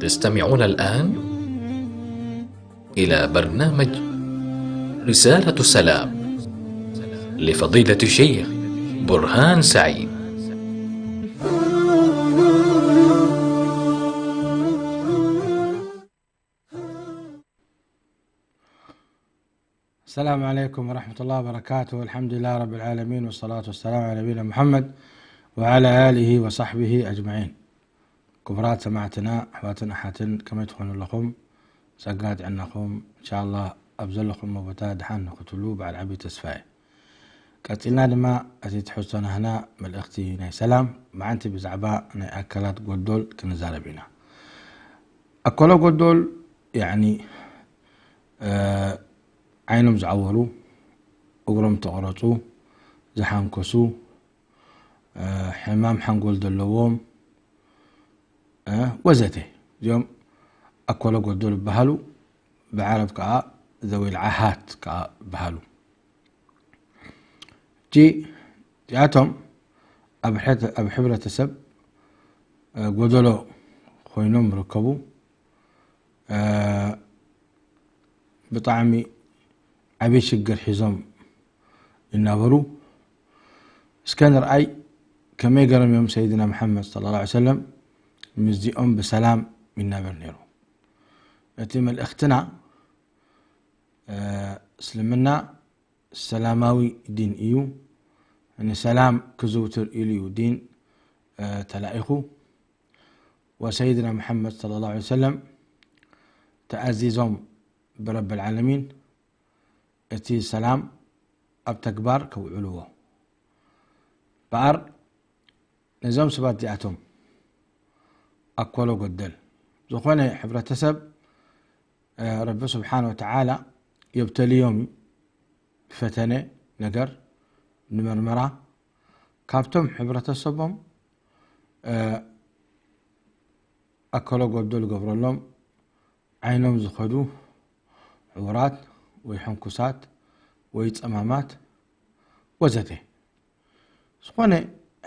تستمعون الآن إلى برنامج رسالة السلام لفضيلة الشيخ برهان سعيد. السلام عليكم ورحمة الله وبركاته. الحمد لله رب العالمين، والصلاة والسلام على نبينا محمد وعلى آله وصحبه أجمعين. ክቡራት ሰማዕትና፣ ኣሕዋትን ኣሓትን፣ ከመይ ትኾኑ ኣለኹም? ጸጋ ጥዕናኹም፣ እንሻኣላህ፣ ኣብ ዘለኹሞ ቦታ ደሓን ንኽትብሉ በዓል ዓቢ ተስፋ እየ። ቀጺልና ድማ፣ እቲ ትሕዝቶ ናህና መልእኽቲ ናይ ሰላም፣ ብዓንቲ ብዛዕባ ናይ ኣካላት ጎዶል ክንዛረብ ኢና። ኣኮሎ ጎዶል፣ ያዕኒ፣ እ፣ ዓይኖም ዝዓወሩ፣ እግሮም ተቐረጹ፣ ዝሓንከሱ፣ እ፣ ሕማም ሓንጎል ዘለዎም፣ እ፣ ወዘተ። እዚኦም ኣኮሎ ጎዶል ይበሃሉ። ብዓረብ ከኣ ዘዊል ዓሃት ከኣ ይበሃሉ። እጂ እዚኣቶም ኣብ ሕብረተ-፣ ኣብ ሕብረተሰብ፣ እ፣ ጎደሎ ኮይኖም ይርከቡ። እ፣ ብጣዕሚ ዓብዪ ሽግር ሒዞም ይናበሩ። እስከ ንርኣይ ከመይ ገይሮም እዮም ሰይድና መሓመድ ሰለላሁ ዐለይሂ ወሰለም ምስዚኦም ብሰላም ይናበር ነይሩ። እቲ መልእኽትና፣ እ፣ እስልምና ሰላማዊ ዲን እዩ፣ ንሰላም ክዝውትር ኢሉ እዩ ዲን፣ እ፣ ተላኢኹ። ወሰይድና መሓመድ ሰለላሁ ዐለይሂ ወሰለም ተኣዚዞም ብረብል ዓለሚን እቲ ሰላም ኣብ ተግባር ከውዕልዎ። በኣር ነዞም ሰባት እዚኣቶም ኣኮሎ ጎደል ዝኾነ ሕብረተሰብ፣ እ፣ ረቢ ስብሓነ ወተዓላ የብተልዮም እዩ። ብፈተነ ነገር፣ ንመርመራ፣ ካብቶም ሕብረተሰቦም፣ እ፣ ኣኮሎ ጎደል ገብረሎም፣ ዓይኖም ዝኸዱ፣ ዕውራት ወይ ሕንኩሳት ወይ ጸማማት ወዘተ። ዝኾነ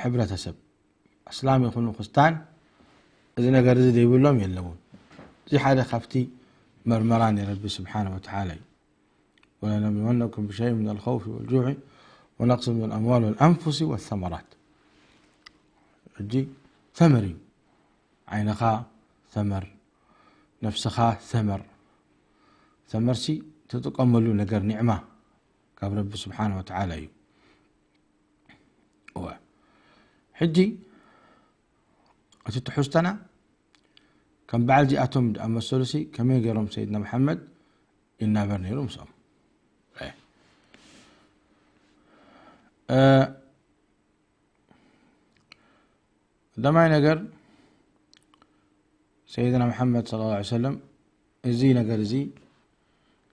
ሕብረተሰብ፣ ኣስላም ይኹኑ ክርስታን፣ እዚ ነገር እዚ ዘይብሎም የለውን። እዚ ሓደ ካብቲ መርመራ ናይ ረቢ ስብሓነ ወተዓላ እዩ። ولنبلونكم بشيء من الخوف والجوع ونقص من الأموال والأنفس والثمرات። ሕጂ ተምር እዩ። ዓይንኻ ተምር፣ ነፍስኻ ተምር። ተምርሲ ትጥቀመሉ ነገር ኒዕማ ካብ ረቢ ስብሓነ ወተዓላ እዩ። እወ። ሕጂ እቲ ትሕዝቶና ከም በዓል እዚኣቶም ዝኣመሰሉሲ ከመይ ገይሮም ሰይድና መሓመድ ይናበር ነይሩ ምስኦም? እ፣ ቀዳማይ ነገር፣ ሰይድና መሓመድ ሰለላሁ ዐለይሂ ወሰለም እዚ ነገር እዚ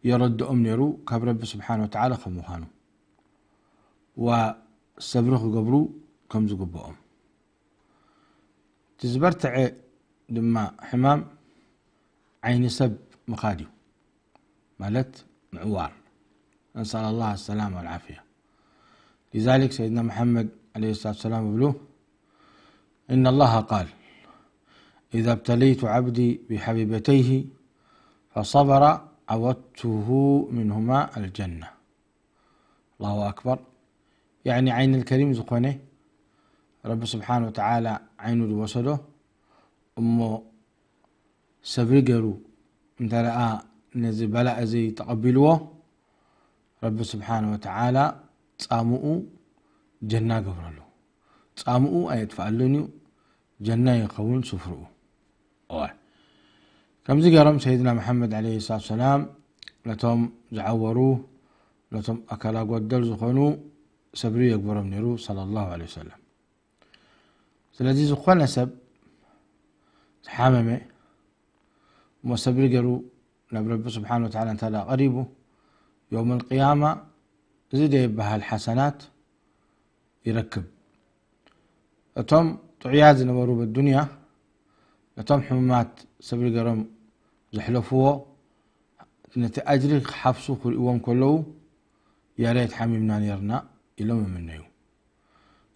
የረድኦም ነይሩ ካብ ረቢ ስብሓነ ወተዓላ ከም ምዃኑ፣ ዋ ሰብሪ ክገብሩ ከም ዝግብኦም። እቲ ዝበርትዐ ድማ ሕማም ዓይኒ ሰብ ምኻድ እዩ፣ ማለት ምዕዋር። نسأل الله السلامة والعافية. لذلك سيدنا محمد عليه الصلاة والسلام يقول: إن الله قال: إذا ابتليت عبدي بحبيبتيه فصبر عوضته منهما الجنة. الله أكبر. يعني عين الكريم ዝኾነ ረቢ ስብሓነ ወተዓላ ዓይኑ ዝወሰዶ እሞ ሰብሪ ገይሩ እንተ ደኣ ነዚ በላእ እዚ ተቐቢልዎ፣ ረቢ ስብሓነ ወተዓላ ጻምኡ ጀና ገብረሉ። ጻምኡ ኣየጥፍኣሉን እዩ፣ ጀና ይኸውን ስፍርኡ። እወ። ከምዚ ገይሮም ሰይድና መሓመድ ዓለይሂ ሰላቱ ሰላም ነቶም ዝዓወሩ፣ ነቶም ኣካላ ጎደል ዝኾኑ ሰብሪ የግበሮም ነይሩ፣ ሰለላሁ ዐለይሂ ወሰለም። ስለዚ ዝኾነ ሰብ ዝሓመመ እሞ ሰብሪ ገይሩ ናብ ረቢ ስብሓነ ወተዓላ እንተ ደኣ ቀሪቡ፣ የውመል ቅያማ እዚ ደይበሃል ሓሰናት ይረክብ። እቶም ጥዑያት ዝነበሩ በዱንያ፣ ነቶም ሕሙማት ሰብሪ ገይሮም ዘሕለፍዎ፣ ነቲ ኣጅሪ ክሓፍሱ ክርእይዎም ከለዉ፣ ያሬት ሓሚምና ነይርና ኢሎም ይምነዩ።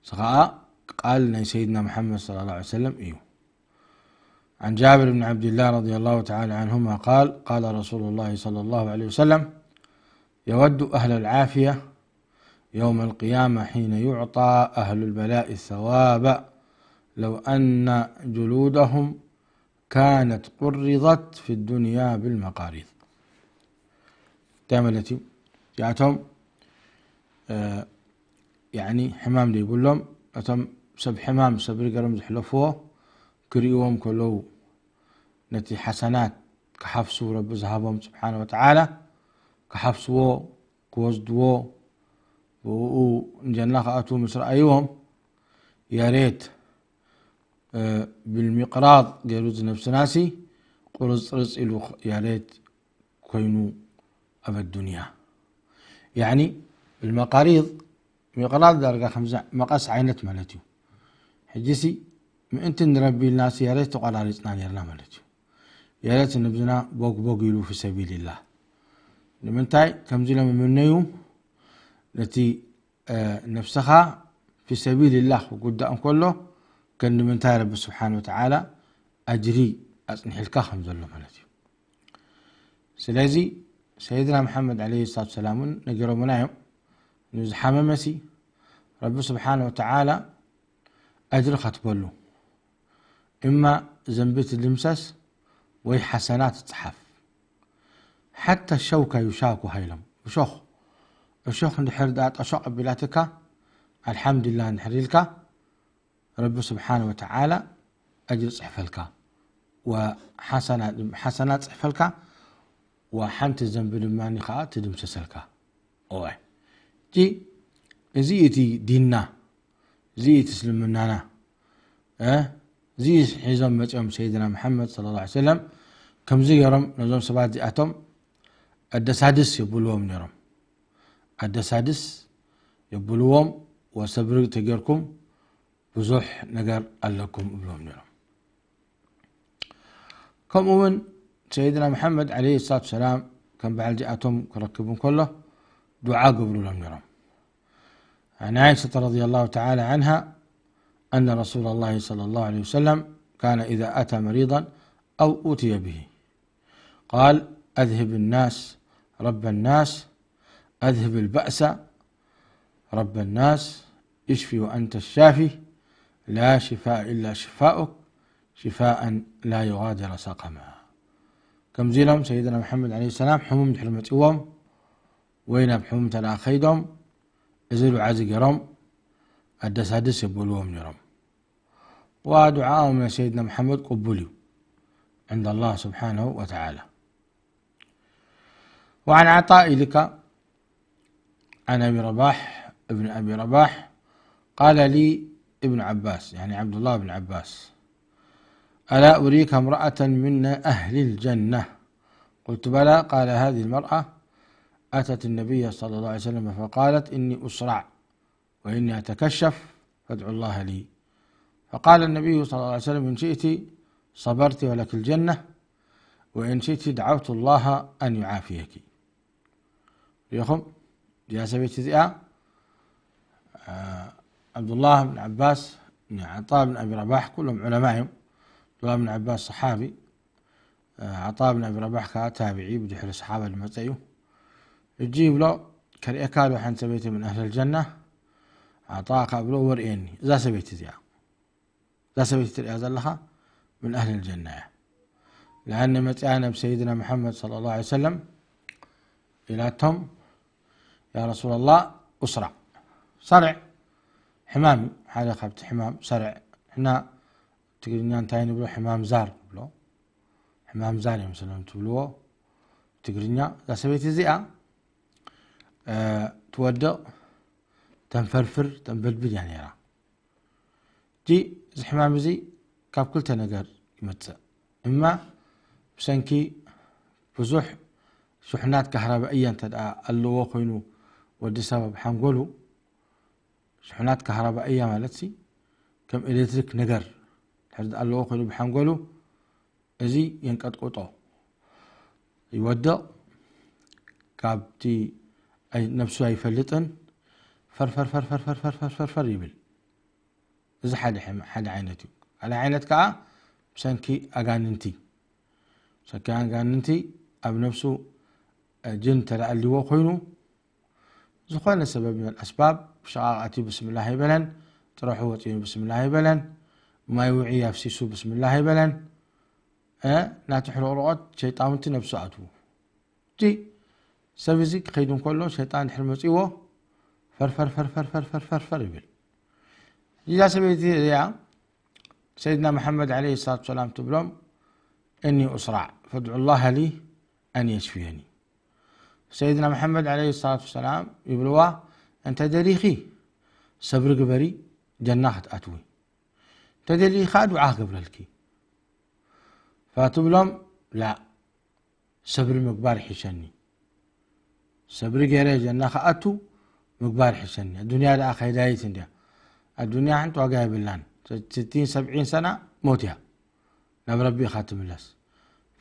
እዚ ኸኣ ቃል ናይ ሰይድና መሓመድ ሰለላሁ ዐለይሂ ወሰለም እዩ። عن جابر بن عبد الله رضي الله تعالى عنهما قال: قال رسول الله صلى الله عليه وسلم: يود أهل العافية يوم القيامة حين يعطى أهل البلاء الثواب لو أن جلودهم كانت قرضت في الدنيا بالمقاريض. እንታይ ማለት እዩ? እዚኣቶም፣ እ፣ ያዕኒ ሕማም ዘይብሎም፣ እቶም ሰብ ሕማም ሰብሪ ገሮም ዝሕለፍዎ ክርእይዎም ከለዉ፣ ነቲ ሓሰናት ክሓፍሱ ረቢ ዝሃቦም ስብሓነ ወተዓላ ክሓፍስዎ፣ ክወስድዎ፣ ብኡ ንጀና ክኣትዉ ምስ ረኣይዎም፣ ያሬት፣ እ፣ ብልሚቕራጥ ገይሩ ዝነብስናሲ ቁርፅርፅ ኢሉ ያሬት ኮይኑ ኣብ ኣዱንያ። ያዕኒ ብልመቃሪድ፣ ሚቕራድ ዳርጋ ከምዚ መቐስ ዓይነት ማለት እዩ። ሕጂሲ ምእንቲ ንረቢ ኢልናሲ ያሬት ተቋራሪፅና ነርና ማለት እዩ። ያሬት ንብዝና ቦግ ቦግ ኢሉ ፊ ሰቢልላህ። ንምንታይ ከምዚ ኢሎም ይምነዩ? ነቲ፣ እ፣ ነፍስኻ ፊ ሰቢልላህ ክጉዳእ እንከሎ፣ ግን ንምንታይ ረቢ ስብሓን ወተዓላ ኣጅሪ ኣጽኒሕልካ ከም ዘሎ ማለት እዩ። ስለዚ ሰይድና መሓመድ ዓለይሂ ሰላቱ ሰላም እውን ነጊሮምና እዮም። ንዝሓመመሲ ረቢ ስብሓን ወተዓላ ኣጅሪ ከትበሉ፣ እማ ዘንቢ ትድምሰስ ወይ ሓሰናት ትጽሓፍ። ሓታ ሸውካ ዩሻኩ ሃይሎም፣ እሾኽ፣ እሾኽ እንድሕር ደኣ ጠሾቕ ኣቢላትካ፣ ኣልሓምዱሊላህ እንድሕር ኢልካ፣ ረቢ ስብሓነ ወተዓላ ኣጅሪ ጽሕፈልካ፣ ወሓሰና-፣ ሓሰና ጽሕፈልካ፣ ወሓንቲ ዘንቢ ድማ ከኣ ትድምሰሰልካ። እዋይ። እቲ፣ እዚ እቲ ዲንና፣ እዚ እቲ እስልምናና፣ እ? እዚ ሒዞም መጺኦም ሰይድና መሓመድ ሰለላሁ ዐለይሂ ወሰለም፣ ከምዚ ገይሮም ነዞም ሰባት እዚኣቶም ኣደሳድስ የብልዎም ነይሮም። ኣደሳድስ የብልዎም፣ ወሰብሪ ተጌርኩም ብዙሕ ነገር ኣለኩም እብሎም ነይሮም። ከምኡ እውን ሰይድና መሓመድ ዓለይሂ ሰላቱ ሰላም ከም በዓል እዚኣቶም ክረክብ እንከሎ ዱዓ ገብሩሎም ነይሮም። عن عائشة رضي الله تعالى عنها أن رسول الله صلى الله عليه وسلم كان إذا أتى مريضا أو أتي به قال: أذهب الناس رب الناس، أذهب البأس رب الناس، اشف وأنت الشافي، لا شفاء إلا شفاؤك، شفاء لا يغادر سقما. ከምዚ ኢሎም ሰይድና መሓመድ ዓለይሂ ሰላም ሕሙም ድሕሪ መጺዎም ወይ ናብ ሕሙም እንተ ደኣ ከይዶም፣ እዚ ዱዓ እዚ ገይሮም ኣደሳድስ የብልዎም ነይሮም። ወዱዓኦም ናይ ሰይድና መሓመድ ቅቡል እዩ عند الله سبحانه وتعالى. وعن عطاء لك عن أبي رباح، ابن أبي رباح، قال لي ابن عباس، يعني عبد الله بن عباس: ألا أريك امرأة من أهل الجنة؟ قلت: بلى. قال: هذه المرأة أتت النبي صلى الله عليه وسلم فقالت: إني أصرع وإني أتكشف فادعوا الله لي. فقال النبي صلى الله عليه وسلم: إن شئت صبرت ولك الجنة، وإن شئت دعوت الله أن يعافيك. ሪኢኹም፣ እዚኣ ሰበይቲ እዚኣ፣ አ፣ ዓብዱላህ ብን ዓባስ፣ ንዓጣ ብን ኣቢ ረባሕ፣ ኩሎም ዑለማ እዮም። ዓብዱላህ ብን ዓባስ ሰሓቢ፣ አ፣ ዓጣ ብን ኣቢ ረባሕ ከዓ ታቢዒ፣ ብድሕሪ ሰሓባ ዝመፀ እዩ። ሕጂ ይብሎ፣ ከርእየካ ዶ ሓንቲ ሰበይቲ ምን ኣህለል ጀና? ዓጣ ከዓ ብሎ፣ ወርእየኒ እዛ ሰበይቲ እዚኣ። እዛ ሰበይቲ ትሪኣ ዘለኻ ምን ኣህለል ጀና እያ። ለኣነ መፅኣ ናብ ሰይድና መሓመድ ሰለላሁ ዐለይሂ ወሰለም ኢላቶም፣ ያ ረሱላላህ፣ ኡስራዕ፣ ሰርዕ፣ ሕማም እዩ፣ ሓደ ካብቲ ሕማም ሰርዕ። ንሕና ትግርኛ እንታይ ንብሎ? ሕማም ዛር ንብሎ። ሕማም ዛር እዮም ስለም ትብልዎ ትግርኛ። እዛ ሰበይቲ እዚኣ፣ እ፣ ትወድቕ፣ ተንፈርፍር፣ ተንበድብድ እያ ነይራ። እቲ፣ እዚ ሕማም እዚ ካብ ክልተ ነገር ይመጽእ። እማ ብሰንኪ ብዙሕ ሽሑናት ካህራባእያ እንተ ደኣ ኣለዎ ኮይኑ፣ ወዲ ሰብ ኣብ ሓንጎሉ ሽሑናት ካህራባእያ ማለትሲ ከም ኤሌክትሪክ ነገር እንድሕር ኣለዎ ኮይኑ ብሓንጎሉ፣ እዚ የንቀጥቅጦ፣ ይወድቕ፣ ካብቲ ኣይ-፣ ነብሱ ኣይፈልጥን፣ ፈርፈር፣ ፈርፈር፣ ፈርፈር፣ ፈርፈር፣ ፈርፈር ይብል። እዚ ሓደ ሕም-፣ ሓደ ዓይነት እዩ። ካልእ ዓይነት ከኣ ብሰንኪ ኣጋንንቲ፣ ብሰንኪ ኣጋንንቲ ኣብ ነብሱ፣ እ፣ ጅን ተደኣሊዎ ኮይኑ፣ ዝኾነ ሰበብ ምን ኣስባብ ብሸቓቕ ኣትዩ ብስምላህ ኣይበለን፣ ጥረሑ ወፂኡ ብስምላህ ኣይበለን፣ ማይ ውዒ ኣፍሲሱ ብስምላህ ኣይበለን፣ እ፣ ናቲ ሕርቕርቖት ሸይጣውንቲ ነብሱ ኣትዉ። እቲ ሰብ እዚ ክኸይድ እንከሎ ሸይጣን ድሕሪ መፂዎ ፈርፈር ፈርፈር ፈርፈር ፈርፈር ይብል። እዛ ሰበይቲ እዚኣ ሰይድና መሓመድ ዓለይሂ ሰላቱ ወሰላም ትብሎም፣ "እኒ ኡስራዕ ፈድዑ ላህ ሊ ኣን የሽፍየኒ።" ሰይድና መሓመድ ዓለይሂ ሰላቱ ወሰላም ይብልዋ፣ "እንተ ደሊኺ ሰብሪ ግበሪ፣ ጀና ክትኣትዊ፣ እንተ ደሊኺ ከዓ ዱዓ ክገብረልኪ።" ፈትብሎም፣ "ላ፣ ሰብሪ ምግባር ይሕሸኒ። ሰብሪ ገይረ ጀና ክኣቱ ምግባር ይሕሸኒ። ኣዱንያ ደኣ ከይዳይት እንድያ። ኣዱንያ ሓንቲ ዋጋ የብላን። ስቲን ሰብዒን ሰና ሞት እያ። ናብ ረቢ ኢኻ ትምለስ።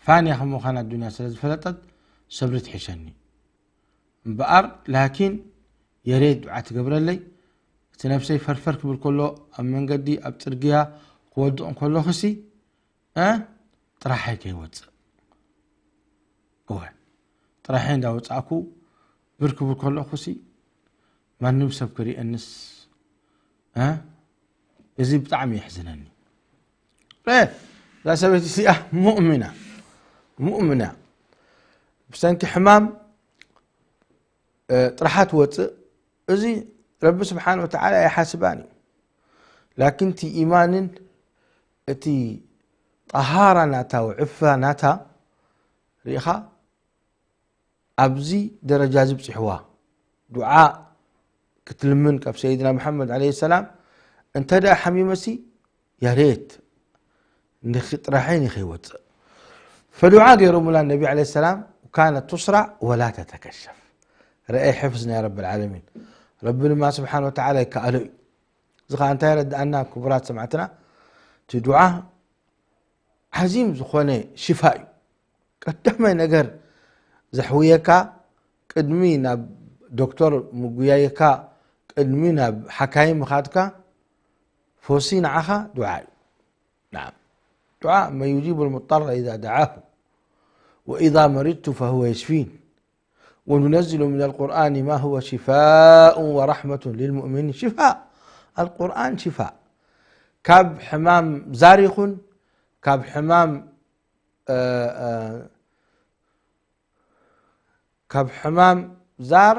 ፋንያ ከም ምዃን ኣዱንያ ስለ ዝፈለጠት ሰብሪ ትሕሸኒ። እምበኣር ላኪን የሬት ዱዓ ትገብረለይ። እቲ ነብሰይ ፈርፈር ክብል ከሎ፣ ኣብ መንገዲ፣ ኣብ ጽርግያ ክወድቕ እንከሎ ክሲ፣ እ? ጥራሐይ ከይወፅእ። እወ፣ ጥራሐይ እንዳወፃእኩ ብር ክብል ከለኹ ሲ ማንም ሰብ ክሪአንስ፣ እ? እዚ ብጣዕሚ የሕዝነኒ። እ፣ እዛ ሰበይቲ እዚኣ ሙእሚና፣ ሙእሚና ብሰንኪ ሕማም፣ እ፣ ጥራሓ ትወፅእ። እዚ ረቢ ስብሓን ወተዓላ ኣይሓስባን እዩ። ላኪን እቲ ኢማንን እቲ ጠሃራ ናታ፣ ውዕፋ ናታ ርኢኻ፣ ኣብዚ ደረጃ እዚ ብፅሕዋ። ዱዓ ክትልምን ካብ ሰይድና መሓመድ ዓለይሂ ሰላም፣ እንተ ደኣ ሓሚመሲ፣ ያሬት ንኺ-፣ ጥራሐይ ንኸይወፅእ። ፈዱዓ ገይሮምላ ነቢ ዓለይሂ ሰላም፣ "ካነት ቱስራዕ ወላ ተተከሸፍ።" ረአይ ሕፍዝ ናይ ረብል ዓለሚን። ረቢ ድማ ስብሓን ወተዓላ ይከኣሎ እዩ። እዚ ኸዓ እንታይ የረድኣና ክቡራት ሰማዕትና? እቲ ዱዓ ዓዚም ዝኾነ ሽፋ እዩ። ቀዳማይ ነገር ዘሕውየካ፣ ቅድሚ ናብ ዶክተር ምጉያየካ፣ ቅድሚ ናብ ሓካይም ምኻድካ፣ ፈውሲ ንዓኻ ዱዓ እዩ። ናዓም። ዱዓ፣ "መን ዩጂቡ ልሙጠረ ኢዛ ደዓሁ ወኢዛ መሪድቱ ፈሁወ የሽፊን ወኑነዚሉ ሚነ ልቁርኣኒ ማ ሁወ ሽፋኡ ወራሕመቱ ልልሙእሚኒን ሽፋእ።" ኣልቁርኣን ሽፋእ። ካብ ሕማም ዛር ይኹን፣ ካብ ሕማም፣ እ፣ እ፣ ካብ ሕማም ዛር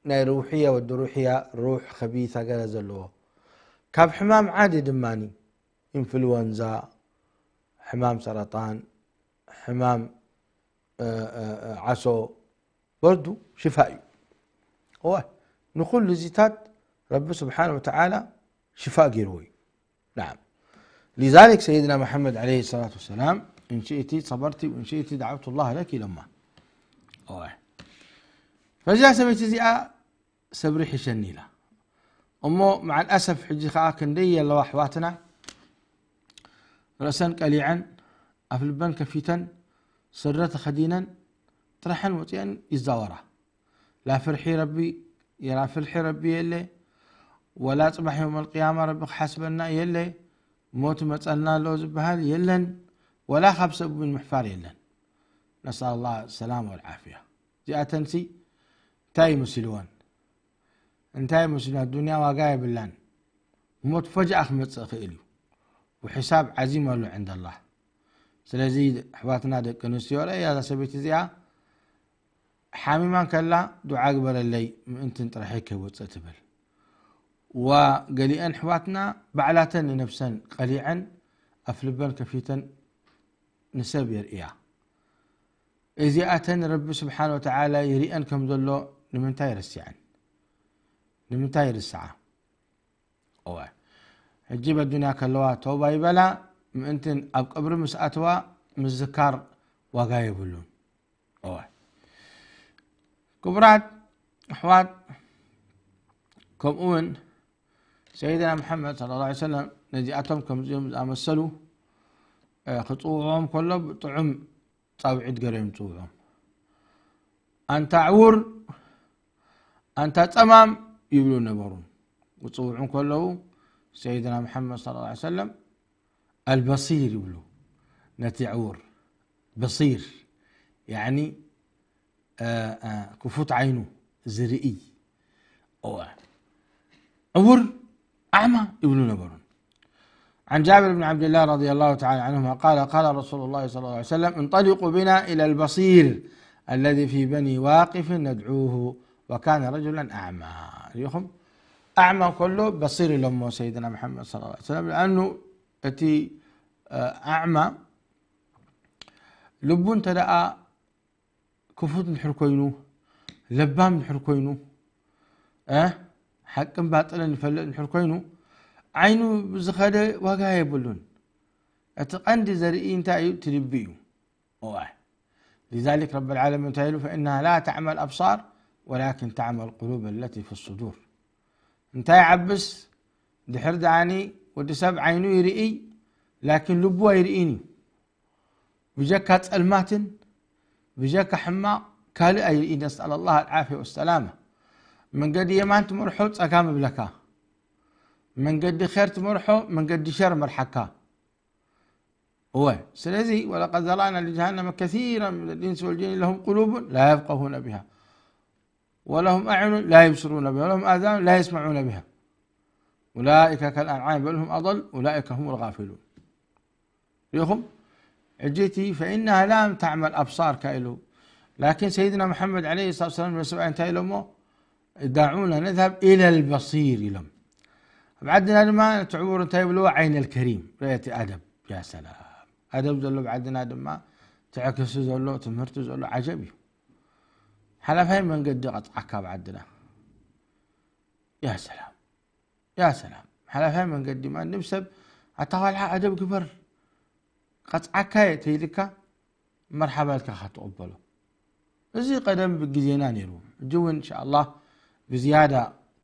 ናይ ሩሕያ፣ ወዲ ሩሕያ፣ ሩሕ ኸቢሳ ገለ ዘለዎ፣ ካብ ሕማም ዓዲ ድማኒ፣ ኢንፍሉወንዛ፣ ሕማም ሰረጣን፣ ሕማም፣ እ፣ እ፣ እ፣ ዓሶ፣ በርዱ ሽፋ እዩ። እወ፣ ንኹሉ እዚታት ረቢ ስብሓን ወተዓላ ሽፋ ገይርዎ እዩ። ናዓም። ሊዛሊክ ሰይድና መሓመድ ዓለይሂ ሰላቱ ወሰላም፣ "እንሽእቲ ሰበርቲ፣ እንሽእቲ ደዓውቱ ላህ ለኪ" ኢሎማ። እወ። ፈዚኣ ሰበይቲ እዚኣ ሰብሪ ሒሸኒ ኢላ። እሞ መዓል ኣሰፍ ሕጂ ኸዓ ክንደይ የለዋ ኣሕዋትና፣ ርእሰን ቀሊዐን፣ ኣፍ ልበን ከፊተን፣ ስረ ተኸዲነን፣ ጥራሐን ወፂአን ይዛወራ። ላ ፍርሒ ረቢ፣ የላ ፍርሒ ረቢ የለ፣ ወላ ፅባሕ የውመል ቅያማ ረቢ ክሓስበና የለ፣ ሞት መፀና ኣሎ ዝበሃል የለን፣ ወላ ካብ ሰብ እውን ምሕፋር የለን። ነስኣል ላህ ሰላም ወልዓፍያ። እዚኣተንሲ እንታይ ይመስልወን? እንታይ ይመስልወን? ኣዱንያ ዋጋ የብላን። ሞት ፈጅኣ ክመፅእ ይኽእል እዩ። ወሒሳብ ዓዚም ኣሎ ዕንደላህ። ስለዚ ኣሕዋትና ደቂ ኣንስትዮ፣ ረእያ እዛ ሰበይቲ እዚኣ ሓሚማ ከላ ዱዓ ግበረለይ ምእንትን ጥራሐይ ከይወፅእ ትብል። ወገሊአን ኣሕዋትና ባዕላተን ንነብሰን ቀሊዐን ኣፍልበን ከፊተን ንሰብ የርእያ። እዚኣተን ረቢ ስብሓን ወተዓላ ይርእየን ከም ዘሎ ንምንታይ ረሲዐን? ንምንታይ ይርስዓ? እወ። ሕጂ በዱንያ ከለዋ ተውባ ይበላ፣ ምእንትን ኣብ ቀብሪ ምስ ኣተዋ ምዝካር ዋጋ የብሉን። እወ። ክቡራት ኣሕዋት፣ ከምኡ እውን ሰይድና መሓመድ ሰለላሁ ዐለይሂ ወሰለም ነዚኣቶም ከምዚኦም ዝኣመሰሉ፣ እ፣ ክጽውዖም ከሎ ብጥዑም ጻውዒት ገይሮም ይጽውዖም። "ኣንታ ዕውር፣ ኣንታ ጸማም" ይብሉ ነበሩ። ክጽውዑ ከለዉ ሰይድና መሓመድ ሰለላሁ ዐለይሂ ወሰለም "ኣልበሲር" ይብሉ። ነቲ ዕውር፣ በሲር፣ ያዕኒ፣ እ፣ እ፣ ክፉት ዓይኑ ዝርኢ። እወ። ዕውር፣ ኣዕማ ይብሉ ነበሩ። عن جابر بن عبد الله رضي الله تعالى عنهما قال: قال رسول الله صلى الله عليه وسلم: انطلقوا بنا إلى البصير الذي في بني واقف ندعوه وكان رجلا أعمى. ሪኢኹም? ኣዕማ ከሎ በሲር ኢሎሞ ሰይድና መሓመድ ሰለላሁ ዐለይሂ ወሰለም። ለኣኑ እቲ፣ እ፣ ኣዕማ ልቡ እንተ ደኣ ክፉት እንድሕር ኮይኑ፣ ለባም እንድሕር ኮይኑ፣ እ፣ ሓቅን ባጥልን ይፈልጥ እንድሕር ኮይኑ፣ ዓይኑ ብዝኸደ ዋጋ የብሉን። እቲ ቀንዲ ዘርኢ እንታይ እዩ? እቲ ልቢ እዩ። እዋይ። لذلك رب العالمين እንታይ ኢሉ? فإنها لا تعمى الأبصار ولكن تعمى القلوب التي في الصدور። እንታይ ይዓብስ? ድሕር ደኣኒ ወዲ ሰብ ዓይኑ ይርኢ፣ ላኪን ልቡ ኣይርእን እዩ። ብጀካ ጸልማትን ብጀካ ሕማቕ ካልእ ኣይርኢ። نسأل الله العافية والسلامة። መንገዲ የማን ትመርሖ ጸጋም እብለካ፣ መንገዲ ኸር ትመርሖ መንገዲ ሸር መርሓካ። እወ፣ ስለዚ ولقد ذرأنا لجهنم كثيرا من الإنس والجن لهم قلوب لا يفقهون بها ولهم أعين لا يبصرون بها ولهم آذان لا يسمعون بها أولئك كالأنعام بل هم أضل أولئك هم الغافلون። ሪኢኹም? ሕጂ እቲ فإنها لا تعمى الأبصار ከ ኢሉ። ላኪን ሰይድና መሓመድ ዓለይሂ ሰላቱ ወሰላም ንሰብኣይ እንታይ ኢሎሞ? دعونا نذهب إلى البصير ኢሎም። ኣብ ዓድና ድማ ነቲ ዕውር እንታይ ይብልዎ? ዓይነል ከሪም፣ ርእየቲ ኣደብ። ያ ሰላም። ኣደብ ዘሎ ኣብ ዓድና ድማ ተዕክሲ ዘሎ፣ ትምህርቲ ዘሎ፣ ዓጀብ እዩ። ሓላፋይ መንገዲ ቀጽዓካ ኣብ ዓድና። ያ ሰላም። ያ ሰላም። ሓላፋይ መንገዲ ማንም ሰብ ኣታ ኳልዓ ኣደብ ግበር፣ ቀጽዓካየ ተይልካ መርሓባ ኢልካ ኢኻ ትቕበሎ። እዚ ቀደም ብግዜና ነይሩ። ሕጂ እውን እንሻኣላህ ብዝያዳ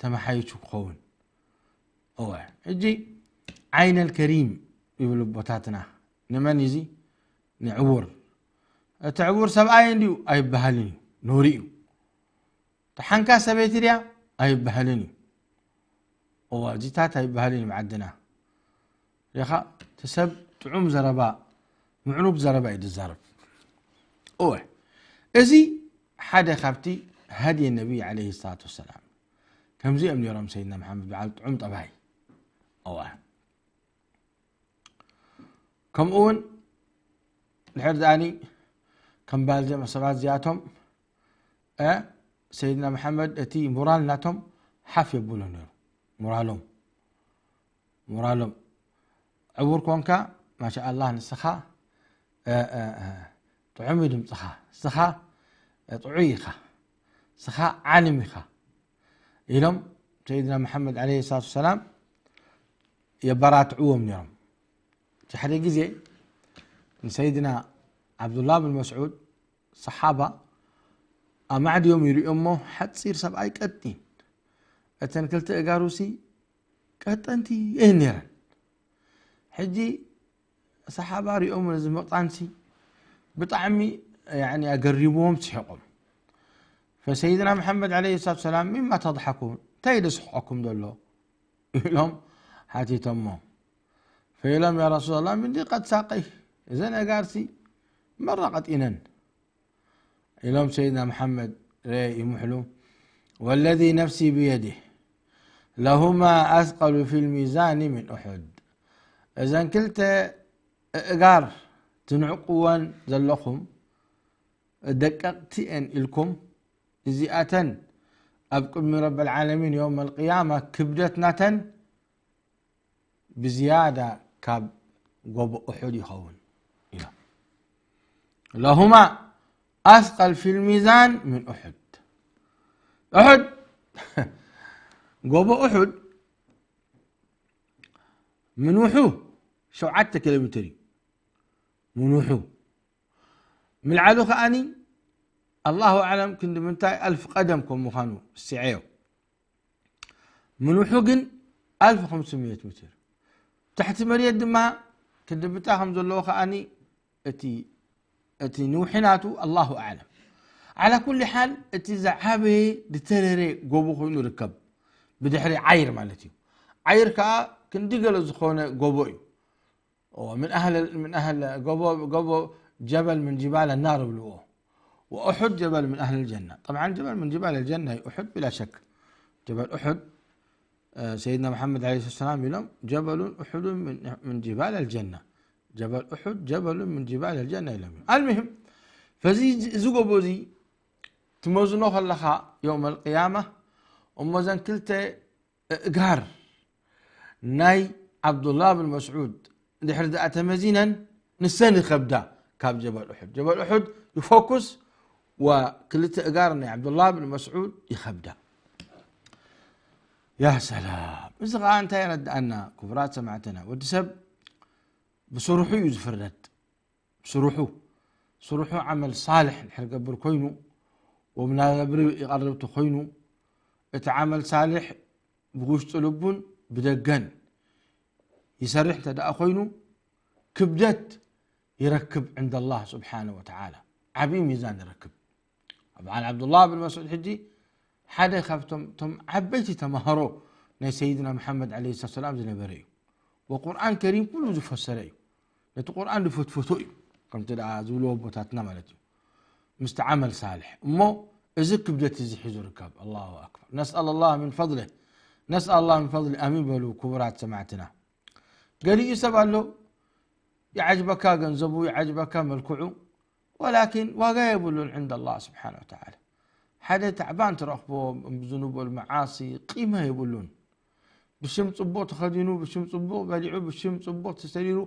ተመሓይሹ ክኸውን። እወ፣ ሕጂ ዓይነል ከሪም ይብሉ ኣቦታትና። ንመን እዩ እዚ? ንዕውር። እቲ ዕውር ሰብኣይ እንድዩ ኣይበሃልን እዩ፣ ነውሪ እዩ። ተሓንካ ሰበይቲ ድያ? ኣይበሃልን እዩ። እወ፣ እዚታት ኣይበሃልን እዩ ብዓድና። ሪኻ፣ እቲ ሰብ ጥዑም ዘረባ፣ ምዕሩግ ዘረባ እዩ ዝዛረብ። እወ፣ እዚ ሓደ ካብቲ ሃድየ ነቢ ዓለይሂ ሰላቱ ወሰላም። ከምዚኦም ነይሮም ሰይድና መሓመድ በዓል ጥዑም ጠባይ። እወ። ከምኡ እውን ድሕር ደኣኒ ከም ባልዘም ሰባት እዚኣቶም፣ እ፣ ሰይድና መሓመድ እቲ ሞራል ናቶም ሓፍ የብሎ ነይሩ። ሞራሎም፣ ሞራሎም። ዕውር ኮንካ፣ ማሻኣላህ፣ ንስኻ፣ እ፣ እ፣ እ፣ ጥዑም እዩ ድምፅኻ፣ ንስኻ፣ እ፣ ጥዑይ ኢኻ፣ ንስኻ ዓሊም ኢኻ ኢሎም ሰይድና መሓመድ ዓለይሂ ሰላቱ ወሰላም የበራትዕዎም ነይሮም። እቲ ሓደ ግዜ ንሰይድና ዓብዱላህ ብን መስዑድ፣ ሰሓባ፣ ኣማዕድዮም ይርእዮሞ፣ ሓፂር ሰብኣይ ቀጢን። እተን ክልተ እጋሩሲ ቀጠንቲ እየን ነይረን። ሕጂ ሰሓባ ሪኦም ነዚ ምቕጣንሲ ብጣዕሚ፣ ያዕኒ፣ ኣገሪምዎም፣ ስሒቖም። ፈሰይድና መሓመድ ዓለይሂ ሰላቱ ሰላም፣ "ሚማ ተድሓኩን?" እንታይ እዩ ዘስሕቐኩም ዘሎ? ኢሎም ሓቲቶሞ። ፈኢሎም፣ "ያ ረሱላላህ፣ ምንዲ ቀድ ሳቀይ፣ እዘን ኣጋርሲ መራ ቀጢነን." ኢሎም ሰይድና መሓመድ ረ ይምሕሉ፣ "ወለዚ ነፍሲ ብየዲህ ለሁማ ኣስቀሉ ፊል ሚዛኒ ሚን ኡሑድ." እዘን ክልተ እእጋር ትንዕቅወን ዘለኹም ደቀቕቲ እየን ኢልኩም፣ እዚኣተን ኣብ ቅድሚ ረብል ዓለሚን የውመል ቅያማ ክብደት ናተን ብዝያዳ ካብ ጎቦ ኡሑድ ይኸውን ኢሎም። ለሁማ ኣስቀል ፊል ሚዛን ምን ኡሑድ። ኡሑድ፣ ጎቦ ኡሑድ ምንውሑ ሸውዓተ ኪሎ ሜትር እዩ። ምንውሑ። ምልዓሉ ከኣኒ ኣላሁ ኣዕለም ክንዲ ምንታይ ኣልፍ ቀደም ከም ምዃኑ ስዐዮ። ምንውሑ ግን ኣልፍ ወኽምስምየት ሜትር። ትሕቲ መሬት ድማ ክንዲ ምንታይ ከም ዘለዎ ከኣኒ እቲ፣ እቲ ንውሒ ናቱ ኣላሁ ኣዕለም። ዓላ ኩሊ ሓል እቲ ዝዓበየ ዝተረረ ጎቦ ኮይኑ ይርከብ። ብድሕሪ ዓይር ማለት እዩ። ዓይር ከኣ ክንዲ ገለ ዝኾነ ጎቦ እዩ። ምን ኣህል ምን ኣህል ጎቦ ጎቦ ጀበል ምን ጅባል ናር ብልዎ። ወኡሑድ ጀበል ምን ኣህል ጀና። ጠብዓን ጀበል ምን ጅባል ጀና እዩ ኡሑድ ብላ ሸክ። ጀበል ኡሑድ ሰይድና መሓመድ ለ ሰላም ኢሎም ጀበሉን ኡሑዱን ምን ጅባል ኣልጀና። ጀበል ኡሑድ ጀበሉን ምን ጅባል ኣልጀና ኢሎም እዮም። ኣልሙሂም ፈዚ እዚ ጎቦ እዚ ትመዝኖ ከለኻ የውም ኣልቅያማ እሞ ዘን ክልተ እእጋር ናይ ዓብዱላህ ብን መስዑድ ድሕር ደኣ ተመዚነን ንሰን ይኸብዳ ካብ ጀበል ኡሑድ። ጀበል ኡሑድ ይፎኩስ ወክልተ እጋር ናይ ዓብዱላህ ብን መስዑድ ይኸብዳ። ያ ሰላም። እዚ ኸዓ እንታይ የረድኣና? ክቡራት ሰማዕትና፣ ወዲ ሰብ ብስርሑ እዩ ዝፍረድ። ስርሑ ስርሑ ዓመል ሳልሕ እንድሕር ገብር ኮይኑ ወምናብሪ ይቐርብ ተኮይኑ እቲ ዓመል ሳልሕ ብውሽጢ ልቡን ብደገን ይሰርሕ እንተ ደኣ ኮይኑ ክብደት ይረክብ ዕንደ ኣላህ ስብሓነ ወተዓላ ዓብዪ ሚዛን ይረክብ። በዓል ዓብዱላህ ብን መስዑድ ሕጂ ሓደ ካብቶም ቶም ዓበይቲ ተማሃሮ ናይ ሰይድና መሓመድ ዓለይሂ ሰላም ዝነበረ እዩ። ወቁርኣን ከሪም ኩሉ ዝፈሰረ እዩ። ነቲ ቁርኣን ዝፈትፈቶ እዩ ከምቲ ደኣ ዝብልዎ ኣቦታትና ማለት እዩ። ምስቲ ዓመል ሳልሕ እሞ እዚ ክብደት እዚ ሒዙ ርከብ። ኣላሁ ኣክበር። ነስኣል ኣላህ ምን ፈضله ነስኣል ኣላህ ምን ፈضله ኣሚን በሉ ክቡራት ሰማዕትና። ገሊኡ ሰብ ኣሎ ይዓጅበካ ገንዘቡ ይዓጅበካ መልክዑ ወላኪን ዋጋ የብሉን ዕንደ ኣላህ ስብሓን ወተዓላ። ሓደ ታዕባን ትረኽቦ ብዝኑብ ወልመዓሲ ቂመ የብሉን። ብሽም ጽቡቕ ተኸዲኑ ብሽም ጽቡቕ በሊዑ ብሽም ጽቡቕ ተሰሪሩ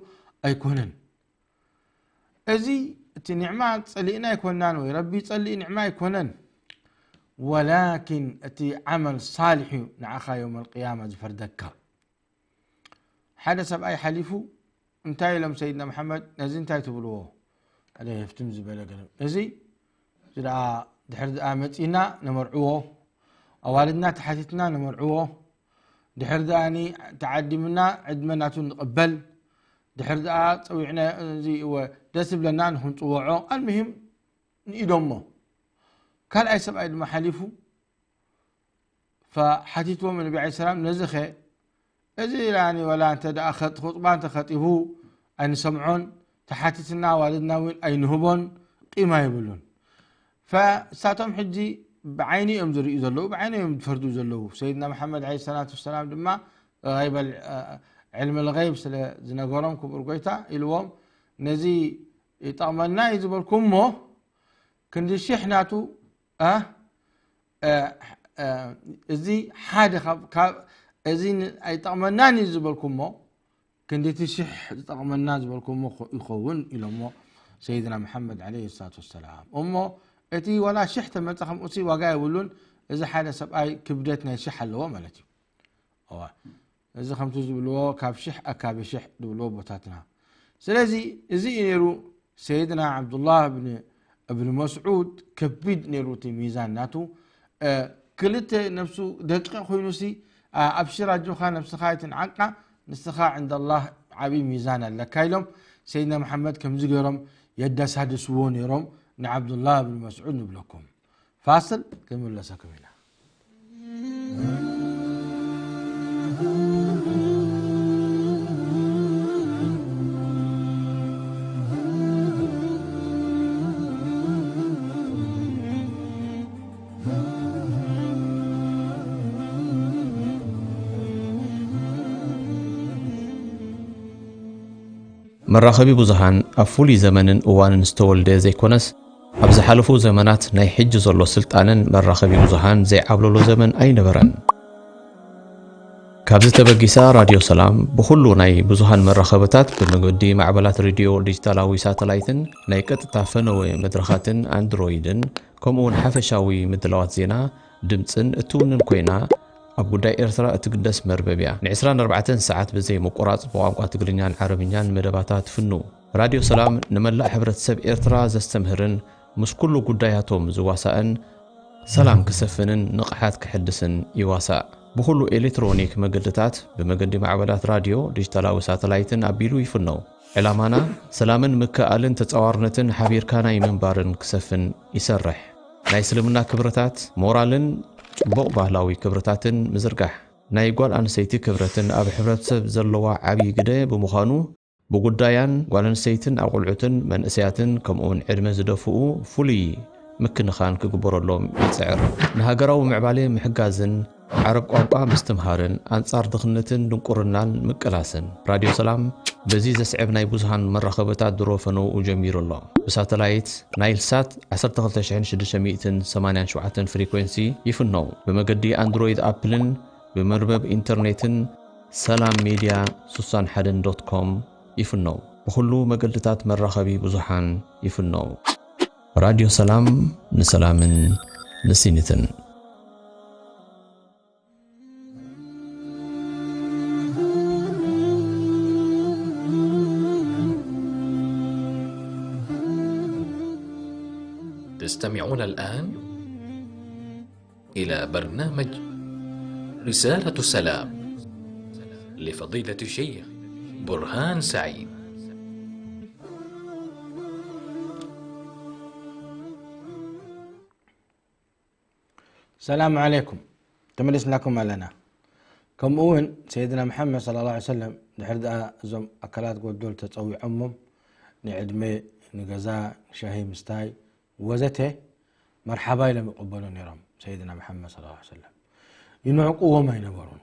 ኣይኮነን። እዚ እቲ ኒዕማ ጸሊእና ኣይኮናን ወይ ረቢ ይጸልእ ኒዕማ ኣይኮነን። ወላኪን እቲ ዓመል ሳልሕ እዩ ንዓኻ የውም ኣልቅያማ ዝፈርደካ። ሓደ ሰብኣይ ሓሊፉ እንታይ ኢሎም ሰይድና መሓመድ ነዚ እንታይ ትብልዎ? ሓደ ህፍትም ዝበለ ገለ እዚ እዚ ደኣ ድሕር ደኣ መጺና ነመርዕዎ ኣዋልድና ተሓቲትና ነመርዕዎ ድሕር ደኣ ተዓዲምና ዕድመ ናቱ ንቕበል ድሕር ደኣ ጸዊዕና እዚ እወ ደስ ዝብለና ንክንጽወዖ ኣልምሂም ንኢዶሞ ካልኣይ ሰብኣይ ድማ ሓሊፉ ፈሓቲትዎም ነቢ ዓለይሂ ሰላም ነዚ ኸ እዚ ያኒ ወላ እንተ ደኣ ኸጥ- ኹጥባ እንተ ኸጢቡ ኣይንሰምዖን ተሓቲትና ዋልድና እውን ኣይንህቦን ቂማ የብሉን። ፈእሳቶም ሕጂ ብዓይኒ እዮም ዝርእዩ ዘለዉ ብዓይኒ እዮም ዝፈርዱ ዘለዉ። ሰይድና መሓመድ ዓለይሂ ሰላቱ ወሰላም ድማ غيب ال- علم الغيب ስለ ዝነገሮም ክቡር ጎይታ ኢልዎም ነዚ ይጠቕመና እዩ ዝበልኩሞ ክንዲ ሽሕ ናቱ እ፣ እ፣ እ፣ እዚ ሓደ ካብ ካብ እዚ ን- ኣይጠቕመናን እዩ ዝበልኩሞ ክንዲ እቲ ሽሕ ዝጠቕመና ዝበልኩሞ ኾ- ይኸውን ኢሎሞ ሰይድና መሓመድ ዓለይሂ ሰላቱ ወሰላም። እሞ እቲ ዋላ ሽሕ ተመፀ ከምኡሲ ዋጋ የብሉን። እዚ ሓደ ሰብኣይ ክብደት ናይ ሽሕ ኣለዎ ማለት እዩ። እዋ እዚ ከምቲ ዝብልዎ ካብ ሽሕ ኣካቢ ሽሕ ዝብልዎ ቦታትና። ስለዚ እዚ እዩ ነይሩ ሰይድና ዓብዱላህ ብን እብን መስዑድ ከቢድ ነይሩ እቲ ሚዛን ናቱ። እ፣ ክልተ ነብሱ ደቂቕ ኮይኑሲ ኣ- ኣብሽር ኣጆኻ ነብስኻ ኣይትንዓቃ ንስኻ ዕንደ ኣላህ ዓብዪ ሚዛን ኣለካ ኢሎም ሰይድና መሓመድ ከምዚ ገይሮም የዳሳድስዎ ነይሮም ንዓብዱላህ ብን መስዑድ ንብለኩም። ፋስል ክንምለሰኩም ኢና። መራኸቢ ብዙሃን ኣብ ፍሉይ ዘመንን እዋንን ዝተወልደ ዘይኮነስ ኣብ ዝሓለፉ ዘመናት ናይ ሕጂ ዘሎ ስልጣነን መራኸቢ ብዙሃን ዘይዓብለሎ ዘመን ኣይነበረን። ካብዚ ተበጊሳ ራድዮ ሰላም ብኹሉ ናይ ብዙሃን መራኸብታት ብመገዲ ማዕበላት ሬድዮ ዲጂታላዊ ሳተላይትን ናይ ቀጥታ ፈነወ መድረኻትን ኣንድሮይድን ከምኡውን ሓፈሻዊ ምድላዋት ዜና ድምፅን እትውንን ኮይና ኣብ ጉዳይ ኤርትራ እትግደስ መርበብ እያ። ን24 ሰዓት ብዘይ ምቁራፅ ብቋንቋ ትግርኛን ዓረብኛን መደባታ ትፍኑ። ራድዮ ሰላም ንመላእ ሕብረተሰብ ኤርትራ ዘስተምህርን ምስ ኩሉ ጉዳያቶም ዝዋሳእን ሰላም ክሰፍንን ንቕሓት ክሕድስን ይዋሳእ። ብኹሉ ኤሌክትሮኒክ መገድታት ብመገዲ ማዕበላት ራድዮ፣ ዲጂታላዊ ሳተላይትን ኣቢሉ ይፍነው። ዕላማና ሰላምን ምክእኣልን ተጻዋርነትን ሓቢርካ ናይ ምንባርን ክሰፍን ይሰርሕ። ናይ እስልምና ክብርታት፣ ሞራልን ጽቡቕ ባህላዊ ክብርታትን ምዝርጋሕ። ናይ ጓል ኣንስተይቲ ክብረትን ኣብ ሕብረተሰብ ዘለዋ ዓብዪ ግደ ብምዃኑ ብጉዳያን ጓል ኣንስተይትን ኣቑልዑትን መንእሰያትን ከምኡውን ዕድመ ዝደፍኡ ፍሉይ ምክንኻን ክግበረሎም ይጽዕር። ንሃገራዊ ምዕባሌ ምሕጋዝን ዓረብ ቋንቋ ምስትምሃርን ኣንጻር ድኽነትን ድንቁርናን ምቅላስን። ራድዮ ሰላም በዚ ዘስዕብ ናይ ብዙሃን መራኸብታት ድሮ ፈነውኡ ጀሚሩ ኣሎ። ብሳተላይት ናይል ሳት ዓሰርተ ክልተ ሽሕን ሽዱሽተ ሚእትን ሰማንያን ሸውዓተን ፍሪኮንሲ ይፍነው። ብመገዲ ኣንድሮይድ ኣፕልን ብመርበብ ኢንተርኔትን ሰላም ሜድያ ስሳን ሓደን ዶት ኮም ይፍነው። ብኹሉ መገድታት መራኸቢ ብዙሓን ይፍነው። ራድዮ ሰላም ንሰላምን ንሲኒትን። تستمعون الآن إلى برنامج رسالة سلام لفضيلة الشيخ برهان سعيد. ሰላም ዓለይኩም፣ ተመሊስናኩም ኣለና። ከምኡ እውን ሰይድና መሓመድ ሰለላሁ ዐለይሂ ወሰለም ድሕሪ ደኣ እዞም ኣካላት ጎደል ተጸዊዖሞም ንዕድመ፣ ንገዛ፣ ሻሂ ምስታይ ወዘተ መርሓባ ኢሎም ይቕበሉ ነይሮም። ሰይድና መሓመድ ሰለላሁ ዐለይሂ ወሰለም ይንዕቅዎም ኣይነበሩን።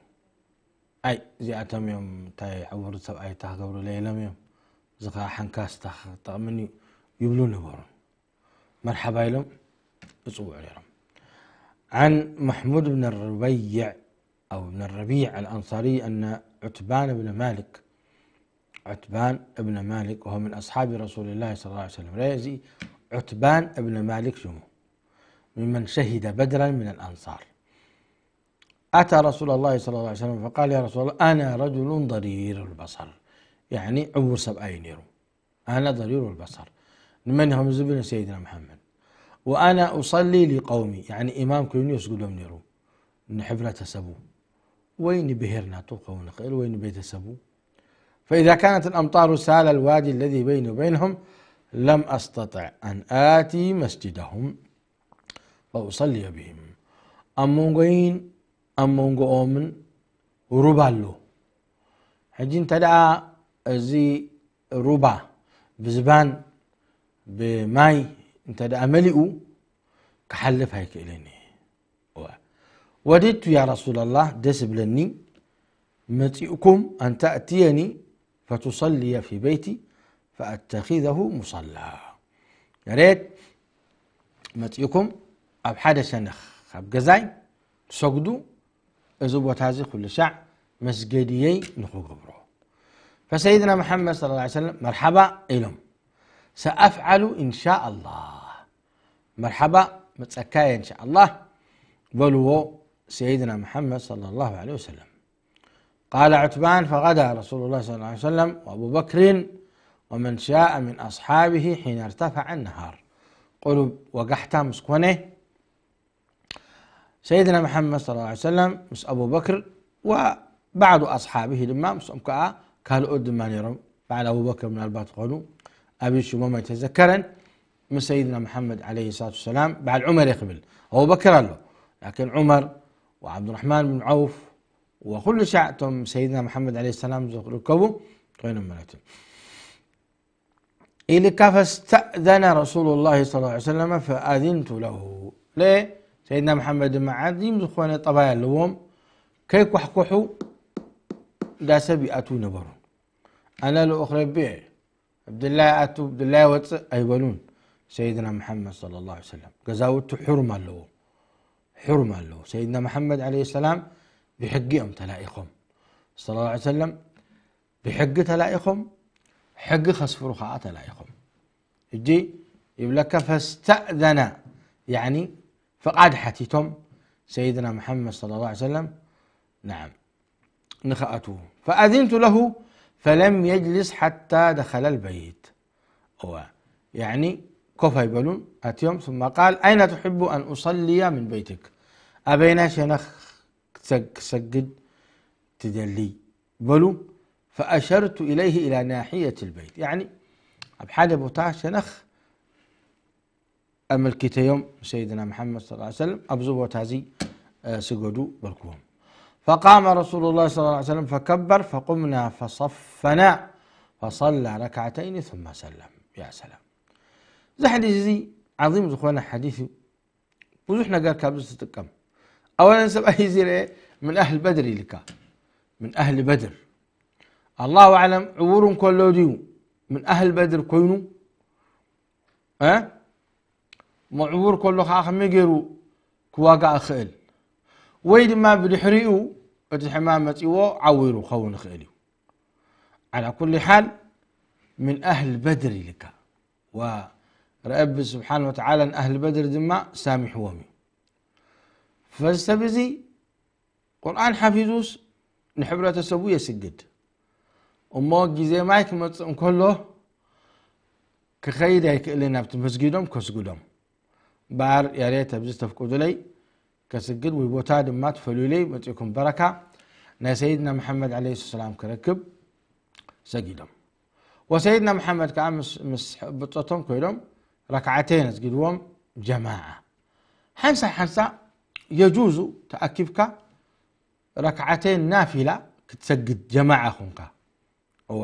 ኣይ እዚኣቶም እዮም እንታይ ዕውር ሰብኣይ እታ ክገብሩለ ኢሎም እዮም፣ እዚ ኸዓ ሓንካስ እታ ክጠቕምኒ እዩ ይብሉ ነበሩን። መርሓባ ኢሎም ይጽውዑ ነይሮም። عن محمود بن الربيع أو بن الربيع الأنصاري أن عتبان بن مالك، عتبان بن مالك وهو من أصحاب رسول الله صلى الله عليه وسلم، እዚ عتبان بن مالك ሽሙ، ممن شهد بدرا من الأنصار، أتى رسول الله صلى الله عليه وسلم فقال: يا رسول الله، أنا رجل ضرير البصر، يعني ዕውር ሰብኣይ ነይሩ። ኣነ ضرير البصر። ንመን ኢኹም ዝብል? ንሰይድና መሓመድ። وأنا أصلي لقومي، يعني ኢማም ኮይኑ የስግዶም ነይሩ ንሕብረተሰቡ ወይ ንብሄር ናቱ ክኸውን ይኽእል ወይ ንቤተሰቡ። فإذا كانت الأمطار سال الوادي الذي بيني وبينهم لم أستطع أن آتي مسجدهم فأصلي بهم. ኣብ መንጎይን ኣብ መንጎኦምን ሩባ ኣሎ። ሕጂ እንተ ደኣ እዚ ሩባ ብዝባን ብማይ እንተ ደኣ መሊኡ ክሓልፍ ኣይክእልን እየ። ወዲቱ ያ ረሱላላህ ደስ ብለኒ መፂእኩም ኣን ተእትየኒ ፈቱሰልየ ፊ በይቲ ፈኣተኪዘሁ ሙሰላ። መሬት መፂእኩም ኣብ ሓደ ሸነኽ ካብ ገዛይ ትሰግዱ፣ እዚ ቦታ እዚ ኩሉ ሻዕ መስገድየይ ንኽገብሮ። ፈሰይድና መሓመድ صلى الله عليه وسلم መርሓባ ኢሎም። ሰኣፍዓሉ ኢንሻ ኣላህ፣ መርሓባ መፀካየ ኢንሻ ኣላህ በልዎ ሰይድና መሓመድ صلى الله عليه وسلم. قال عتبان: فغدا رسول الله صلى الله عليه وسلم وأبو بكر ومن شاء من أصحابه حين ارتفع النهار. ቁሩብ ወጋሕታ ምስ ኮነ ሰይድና መሓመድ صلى الله عليه وسلم ምስ ኣቡበክር وبعض أصحابه ድማ ምስኦም ከዓ ካልኦት ድማ ነይሮም። በዓል ኣቡበክር ምናልባት ዝኾኑ ኣብይ ሽሞም ኣይተዘከረን። ምስ ሰይድና መሓመድ عليه الصلاة والسلام በዓል ዑመር እየ ክብል፣ ኣቡበክር ኣሎ ላኪን ዑመር وعبد الرحمن بن عوف وኩሉ ሻዕ እቶም ሰይድና መሓመድ عليه السلام ዝርከቡ ኮይኖም ማለት እዩ። ኢልካ فاستأذن رسول الله صلى الله عليه وسلم فأذنت له። ሰይድና መሓመድ ድማ ዓዚም ዝኾነ ጠባይ ኣለዎም። ከይኳሕኩሑ እንዳ ሰብ ይኣትዉ ነበሩ። ኣነ ልኡኽ ረቢ እየ፣ ብድላይ ኣቱ ብድላይ ወፅእ ኣይበሉን። ሰይድና መሓመድ صلى الله عليه وسلم ገዛውቲ ሕሩም ኣለዎ፣ ሕሩም ኣለዎ። ሰይድና መሓመድ عليه السلام ብሕጊ እዮም ተላኢኾም። صلى الله عليه وسلم ብሕጊ ተላኢኾም፣ ሕጊ ከስፍሩ ከዓ ተላኢኾም። እጂ ይብለካ ፈስተእዘና፣ ያኒ ፍቓድ ሓቲቶም ሰይድና መሓመድ صلى الله عليه وسلم نعم ንኽኣትዉ። فأذنت له فلم يجلس حتى دخل البيت. እዋ ያኒ ኮፍ ኣይበሉን ኣትዮም። ثم قال: أين تحب أن أصلي من بيتك؟ ኣበይናይ ሸነኽ ክሰግ- ክሰግድ ትደሊ በሉ። فأشرت إليه إلى ناحية البيت، ያኒ ኣብ ሓደ ቦታ ሸነኽ ኣመልኪተዮም ንሰይድና መሓመድ صلى الله عليه وسلم ኣብዚ ቦታ እዚ ስገዱ በልክዎም። فقام رسول الله صلى الله عليه وسلم فكبر فقمنا فصفنا فصلى ركعتين ثم سلم. يا سلام. እዚ ሓዲስ እዚ ዓዚም ዝኾነ ሓዲስ እዩ። ብዙሕ ነገር ካብዚ ትጥቀም። ኣወለን ሰብኣይ እዚ ርአ ምን ኣህል በድር ኢልካ። ምን ኣህል በድር። ኣላሁ ኣዕለም ዕውር እንከሎ ድዩ ምን ኣህል በድር ኮይኑ? እ? እሞ ዕውር ከሎ ከዓ ከመይ ገይሩ ክዋጋእ ይኽእል? ወይ ድማ ብድሕሪኡ እቲ ሕማም መፂዎ ዓዊሩ ክኸውን ይኽእል እዩ። ዓላ ኩሊ ሓል ምን ኣህል በድር ኢልካ። ወረቢ ስብሓን ወተዓላ ንኣህል በድር ድማ ሳሚሕዎም እዩ። ፈዚ ሰብ እዚ ቁርኣን ሓፊዙስ ንሕብረተሰቡ የስግድ። እሞ ግዜ ማይ ክመጽእ እንከሎ ክኸይድ ኣይክእልን ናብቲ መስጊዶም ከስግዶም። እምበኣር ያሬት ኣብዚ ተፍቅዱለይ ከስግድ ወይ ቦታ ድማ ትፈልዩለይ መጺእኩም በረካ ናይ ሰይድና መሓመድ ዓለይሂ ሰላም ክረክብ ሰጊዶም። ወሰይድና መሓመድ ከዓ ምስ፣ ምስ ብጾቶም ኮይዶም ረክዓተይን ኣስጊድዎም ጀማዓ። ሓንሳ ሓንሳ የጁዙ ተኣኪብካ ረክዓተይን ናፊላ ክትሰግድ ጀማዓ ኹንካ። እወ፣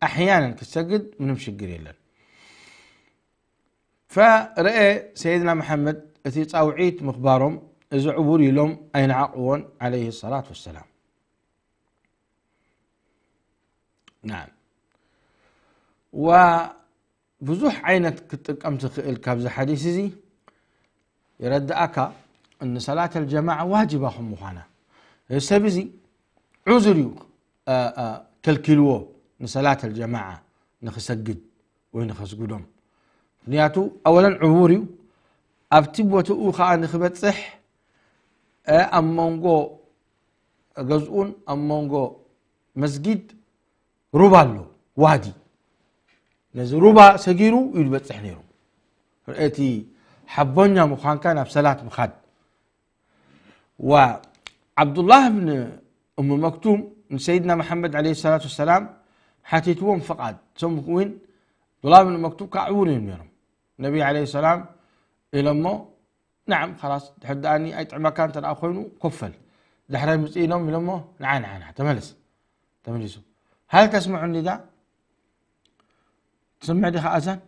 ኣሕያናን ክትሰግድ ምንም ሽግር የለን። ፈረአ ሰይድና መሓመድ እቲ ጻውዒት ምኽባሮም እዚ ዕውር ኢሎም ኣይነዓቕዎን ዓለይሂ ሰላት ወሰላም። ናም። ወብዙሕ ዓይነት ክትጥቀም ትኽእል ካብዚ ሓዲስ እዚ የረድኣካ እኒ ሰላት ኣልጀማዓ ዋጅባ ከም ምዃና። እዚ ሰብ እዚ ዑዙር እዩ፣ አ፣ አ፣ ከልኪልዎ ንሰላት ኣልጀማዓ ንኽሰግድ ወይ ንኸስግዶም። ምኽንያቱ ኣወለን ዕዉር እዩ። ኣብቲ ቦትኡ ኸዓ ንኽበጽሕ፣ አ፣ ኣብ መንጎ ገዝኡን ኣብ መንጎ መስጊድ ሩባ ኣሎ፣ ዋዲ። ነዚ ሩባ ሰጊሩ እዩ ዝበጽሕ ነይሩ። ርእቲ ሓቦኛ ምዃንካ ናብ ሰላት ምኻድ። ወዓብዱላህ ብን እሙ መክቱም ንሰይድና መሓመድ ዓለይሂ ሰላቱ ወሰላም ሓቲትዎም ፍቓድ። እሶም እውን ዓብዱላህ ብን መክቱም ከዓ ዕውር እዮም ነይሮም። ነቢ ዓለይሂ ሰላም ኢሎሞ፣ "ነዓም፣ ኸላስ፣ ድሕር ደኣኒ ኣይጥዕመካ እንተ ደኣ ኮይኑ፣ ኮፈል። ዳሕራይ ምጽእ ኢሎም" ኢሎሞ፣ "ንዓ፣ ንዓ፣ ንዓ፣ ተመለስ።" ተመሊሱ። "ሃል ተስምዑ ኒዳ? ትስምዕ ዲኻ ኣዛን?"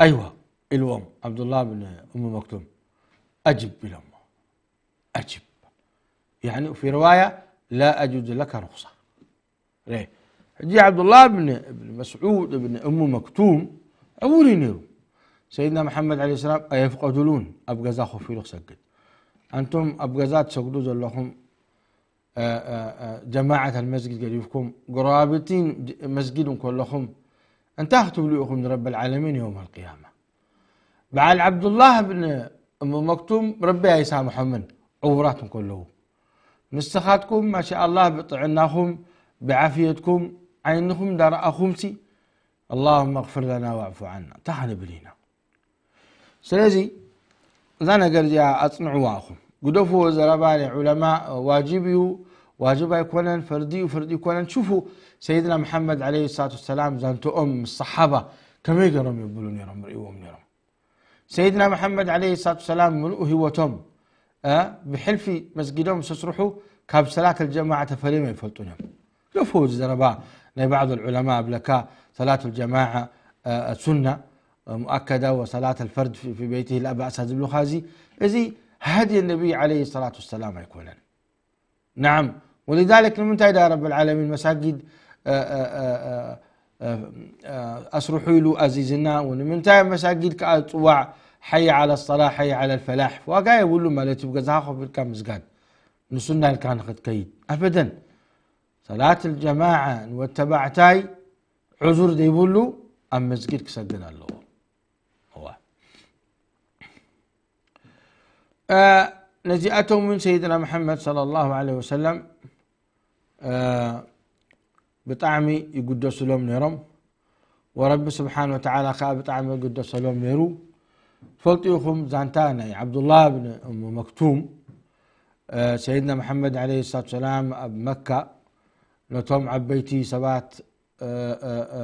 "ኣይዋ" ኢልዎም ዓብዱላህ ብን እሙ መክቱም። "ኣጅብ" ኢሎሞ። "ኣጅብ። ያዕኒ፣ ፊ ርዋያ፣ ላ ኣጁዙ ለከ ሩኽሳ።" ሬ። ሕጂ ዓብዱላህ ብን፣ ብን መስዑድ ብን እሙ መክቱም ዕውር እዩ ነይሩ። ሰይድና መሓመድ ዓለይሂ ሰላም ኣየፍቀዱሉን ኣብ ገዛ ኮፍ ኢሉ ክሰግድ። ኣንቱም ኣብ ገዛ ትሰግዱ ዘለኹም፣ እ፣ እ፣ እ፣ ጀማዓት ኣልመስጊድ ገዲፍኩም፣ ጎረባብቲ መስጊድ እንከለኹም፣ እንታይ ክትብሉ ኢኹም ንረብል ዓለሚን የውም ኣልቅያማ? በዓል ዓብዱላህ ብን እሙ መክቱም ረቢ ኣይሳምሖምን፣ ዕውራት እንከለዉ። ንስኻትኩም ማሻ ኣላህ ብጥዕናኹም ብዓፍየትኩም ዓይንኹም እንዳረኣኹምሲ ኣላሁመ እግፍር ለና ዋዕፉ ዓና እንታይ ክንብል ኢና? ስለዚ እዛ ነገር እዚኣ ኣጽንዕዋ ኢኹም። ግደፍዎ ዘረባ ናይ ዑለማ፣ ዋጅብ እዩ፣ ዋጅብ ኣይኮነን፣ ፈርዲ እዩ፣ ፈርዲ ኣይኮነን። ሽፉ ሰይድና መሓመድ ዓለይሂ ሰላቱ ወሰላም ዛንትኦም ምስ ሰሓባ ከመይ ገይሮም የብሉ ነይሮም፣ ርእይዎም ነይሮም። ሰይድና መሓመድ ዓለይሂ ሰላቱ ሰላም ምሉእ ህይወቶም፣ እ፣ ብሕልፊ መስጊዶም ሰስርሑ ካብ ሰላት ኣልጀማዓ ተፈልዮም ኣይፈልጡን እዮም። ደፍኡ እዚ ዘረባ ናይ ባዕድ ዑለማ ኣብለካ ሰላት ኣልጀማዓ፣ እ፣ ሱና ሙኣከዳ ወሰላት ኣልፈርድ ፊ፣ ፊ በይቲሂ ላ በእሳ ዝብሉኻ እዚ፣ እዚ ሃድየ ነቢይ ዓለይሂ ሰላቱ ወሰላም ኣይኮነን። ናዓም፣ ወሊዛሊክ ንምንታይ ዳ ረብል ዓለሚን መሳጊድ፣ እ፣ እ፣ እ፣ እ፣ እ፣ እ፣ ኣስርሑ ኢሉ ኣዚዝና? ወንምንታይ ኣብ መሳጊድ ከኣ ዝጽዋዕ ሓየ ዓለ ሰላ፣ ሓየ ዓለ ልፈላሕ? ዋጋ የብሉ ማለት እዩ፣ ገዛኻ ኮፍ ኢልካ ምስጋድ። ንሱና ኢልካ ንኽትከይድ። ኣበደን። ሰላት ልጀማዓ ንወተባዕታይ ዑዙር ዘይብሉ ኣብ መስጊድ ክሰግድ ኣለዎ። እዋ። እ፣ ነዚኣቶም እውን ሰይድና መሓመድ ሰለላሁ ዐለይሂ ወሰለም፣ እ፣ ብጣዕሚ ይግደስሎም ነይሮም። ወረቢ ስብሓን ወተዓላ ከዓ ብጣዕሚ ይግደሰሎም ነይሩ። ትፈልጡ ኢኹም ዛንታ ናይ ዓብዱላህ ብን እሙ መክቱም፣ እ፣ ሰይድና መሓመድ ዐለይሂ ሰላቱ ሰላም ኣብ መካ ነቶም ዓበይቲ ሰባት፣ እ፣ እ፣ እ፣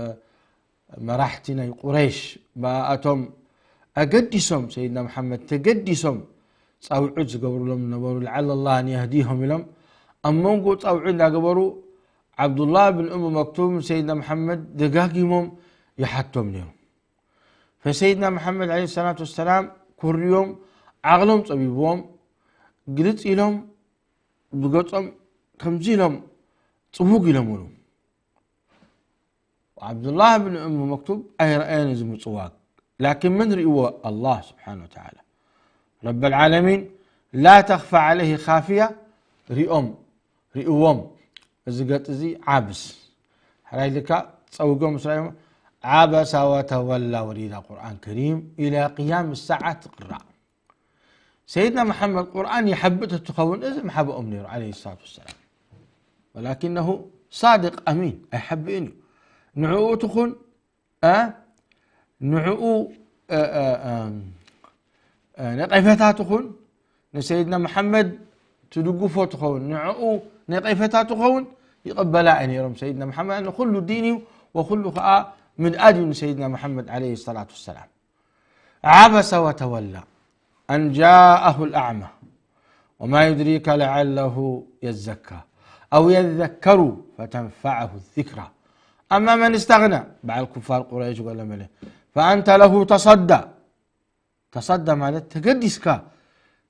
መራሕቲ ናይ ቁረይሽ ብኣቶም ኣገዲሶም፣ ሰይድና መሓመድ ተገዲሶም ጻውዒት ዝገብሩሎም ነበሩ። ለዓለ ላህ ኣን የህዲሆም ኢሎም ኣብ መንጎ ጻውዒት እንዳገበሩ ዓብዱላህ ብን እሙ መክቱም ሰይድና መሓመድ ደጋጊሞም ይሓቶም ነይሩ። ፈሰይድና መሓመድ ዓለይሂ ሰላቱ ወሰላም ኩርዮም ዓቕሎም ጸቢብዎም፣ ግልጽ ኢሎም ብገጾም ከምዚ ኢሎም ጽውግ ኢሎም በሉ። ዓብዱላህ ብን እሙ መክቱብ ኣይረኣየን እዚ ምጽዋግ። ላኪን መን ርእይዎ? ኣላህ ስብሓነ ወተዓላ ረበል ዓለሚን። ላ ተኽፋ ዓለይሂ ካፍያ ሪኦም ርእዎም። እዚ ገጽ እዚ ዓብስ ሕራይ ልካ ጸውጎም ምስ ረኣዮም ዓበሳ ወተወላ ወሪዳ ቁርኣን ከሪም ኢላ ቅያም ሰዓት ትቕራእ። ሰይድና መሓመድ ቁርኣን ይሓብእ ተትኸውን እዚ ምሓበኦም ነይሩ ዓለይሂ ሰላቱ ወሰላም። ወላኪነሁ ሳድቅ ኣሚን ኣይሓብእን እዩ። ንዕኡ ትኹን እ ንዕኡ እ፣ እ፣ እ፣ እ፣ ነቀፌታ ትኹን ንሰይድና መሓመድ ትድግፎ ትኸውን ንዕኡ ነቀፌታ ትኸውን ይቕበላ እየ ነይሮም። ሰይድና መሓመድ ንኩሉ ዲን እዩ ወኩሉ ከዓ ምድኣድ እዩ ንሰይድና መሓመድ ዓለይሂ ሰላቱ ወሰላም። عبس وتولى أن جاءه الأعمى وما يدريك لعله يزكى أو يذكر فتنفعه الذكرى أما من استغنى بعد كفار قريش ولا ملي فأنت له تصدى تصدى ማለት ተገዲስካ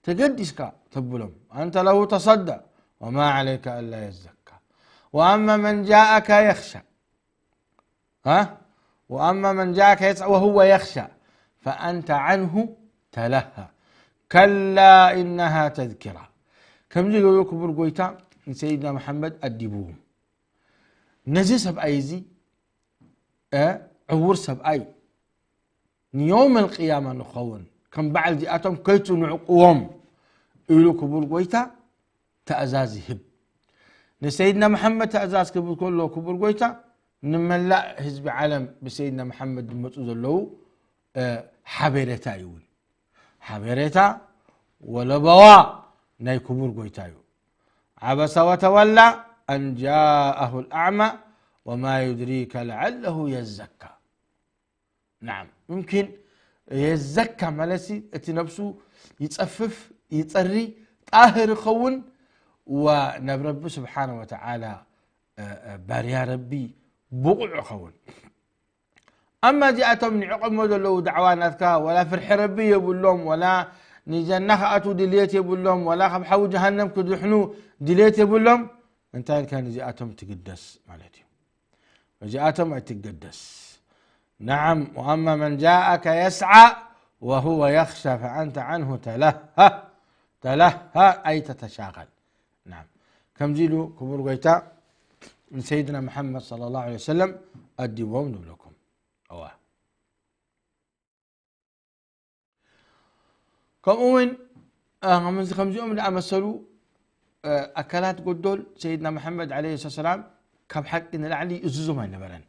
ተገዲስካ ተብሎም أنت له تصدى وما عليك ألا يزكى وأما من جاءك يخشى ها وأما من جاءك يسعى وهو يخشى فأنت عنه تلهى كلا إنها تذكرة ከምዚ ኢሉ ክቡር ጎይታ ንሰይድና መሓመድ ኣዲብዎም ነዚ ሰብኣይ እዚ እ ዕውር ሰብኣይ ንየውም ኣልቅያማ ንኸውን ከም በዓል እዚኣቶም ከይትንዕቅዎም ኢሉ ክቡር ጎይታ ተእዛዝ ይህብ ንሰይድና መሓመድ ተእዛዝ ክብል ከሎ ክቡር ጎይታ ንመላእ ህዝቢ ዓለም ብሰይድና መሓመድ ዝመፁ ዘለዉ ሓቤሬታ እዩ እውን ሓቤሬታ ወለበዋ ናይ ክቡር ጎይታ እዩ عبس وتولى أن جاءه الأعمى وما يدريك لعله يزكى نعم يمكن يزكى ማለት እቲ ነብሱ ይፀፍፍ ይፀሪ ጣህር ይኸውን ወ ናብ ረቢ ስብሓነ ወተዓላ ባርያ ረቢ ብቑዕ ይኸውን ኣማ እዚኣቶም ንዕቐሞ ዘለዉ ዳዕዋ ናትካ ወላ ፍርሒ ረቢ የብሎም ወላ ንጀና ክኣትዉ ድልየት የብሎም ወላ ካብ ሓዊ ጀሃነም ክድሕኑ ድልየት የብሎም እንታይ ኢልካ ንዚኣቶም ትግደስ ማለት እዩ እዚኣቶም ኣይትገደስ نعم وأما من جاءك يسعى وهو يخشى فأنت عنه تلهى تلهى أي تتشاغل نعم ከምዚ ኢሉ ክቡር ጎይታ ንሰይድና መሓመድ صلى الله عليه وسلم ኣዲቦም ንብለኩም እዋ ከምኡ እውን ከምዚ ከምዚኦም ዝኣመሰሉ ኣካላት ጎዶል ሰይድና መሓመድ ዓለይሂ ሰላም ካብ ሓቂ ንላዕሊ ይእዝዞም ኣይነበረን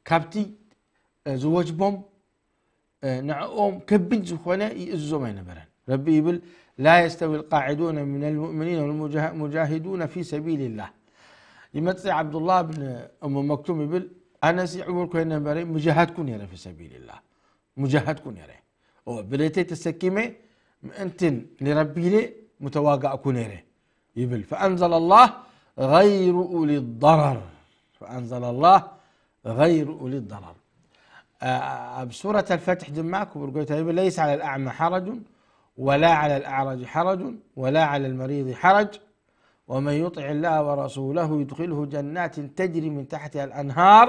ካብቲ ዝወጅቦም ንዕኦም ከቢድ ዝኾነ ይእዝዞም ኣይነበረን ረቢ ይብል لا يستوي القاعدون من المؤمنين والمجاهدون في سبيل الله ይመፅእ ዓብዱላህ ብን እሙ መክቱም ይብል ኣነሲ ዕውር ኮይነ ነበረ ሙጃሃድኩ ነይረ في سبيل الله ሙጃሃድኩ ነይረ ብሬተይ ተሰኪመ ምእንትን ንረቢ ኢለ ሙተዋጋእኩ ነይረ ይብል فأنزل الله غير أولي الضرر فأنزل الله غير أولي الضرر ኣብ ሱረት الفتح ድማ ክቡር ጎይታ ይብል ليس على الأعمى حرج ولا على الأعرج حرج ولا على المريض حرج ومن يطع الله ورسوله يدخله جنات تجري من تحتها الأنهار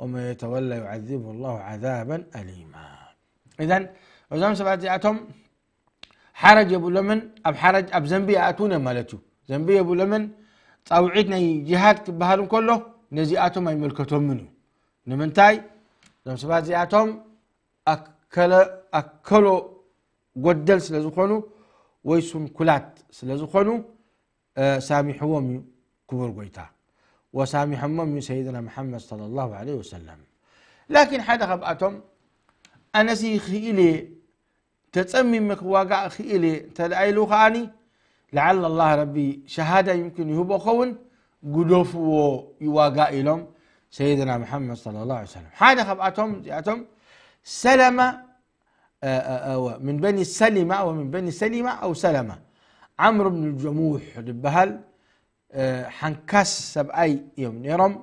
ومن يتولى يعذبه الله عذابا أليما إذن እዞም ሰባት እዚኣቶም ሓረጅ የብሎምን ኣብ ሓረጅ ኣብ ዘንቢ ይኣትውን እዮም ማለት እዩ ዘንቢ የብሎምን ፃውዒት ናይ ጅሃድ ክበሃል እንከሎ ነዚኣቶም ኣይመልከቶምን እዩ ንምንታይ እዞም ሰባት እዚኣቶም ኣከሎ ጎደል ስለ ዝኾኑ ወይ ስንኩላት ስለ ዝኾኑ ሳሚሕዎም እዩ ክቡር ጎይታ ወሳሚሖሞም እዩ ሰይድና መሓመድ صلى الله عليه وسلم ላኪን ሓደ ካብኣቶም ኣነሲ ክኢል እየ ተፀሚመ ክዋጋእ ክኢል እየ እንተደኣ ኢሉ ከዓኒ لعل الله ረቢ ሸሃዳ يمكن ይህቦ ኸውን ግደፍዎ ይዋጋእ ኢሎም ሰይድና መሓመድ صلى الله عليه وسلم ሓደ ካብኣቶም እዚኣቶም ሰለማ من بني سلمة ومن بني سلمة أو سلمة عمرو بن الجموح ዝበሃል ሓንካስ ሰብኣይ እዮም ነይሮም።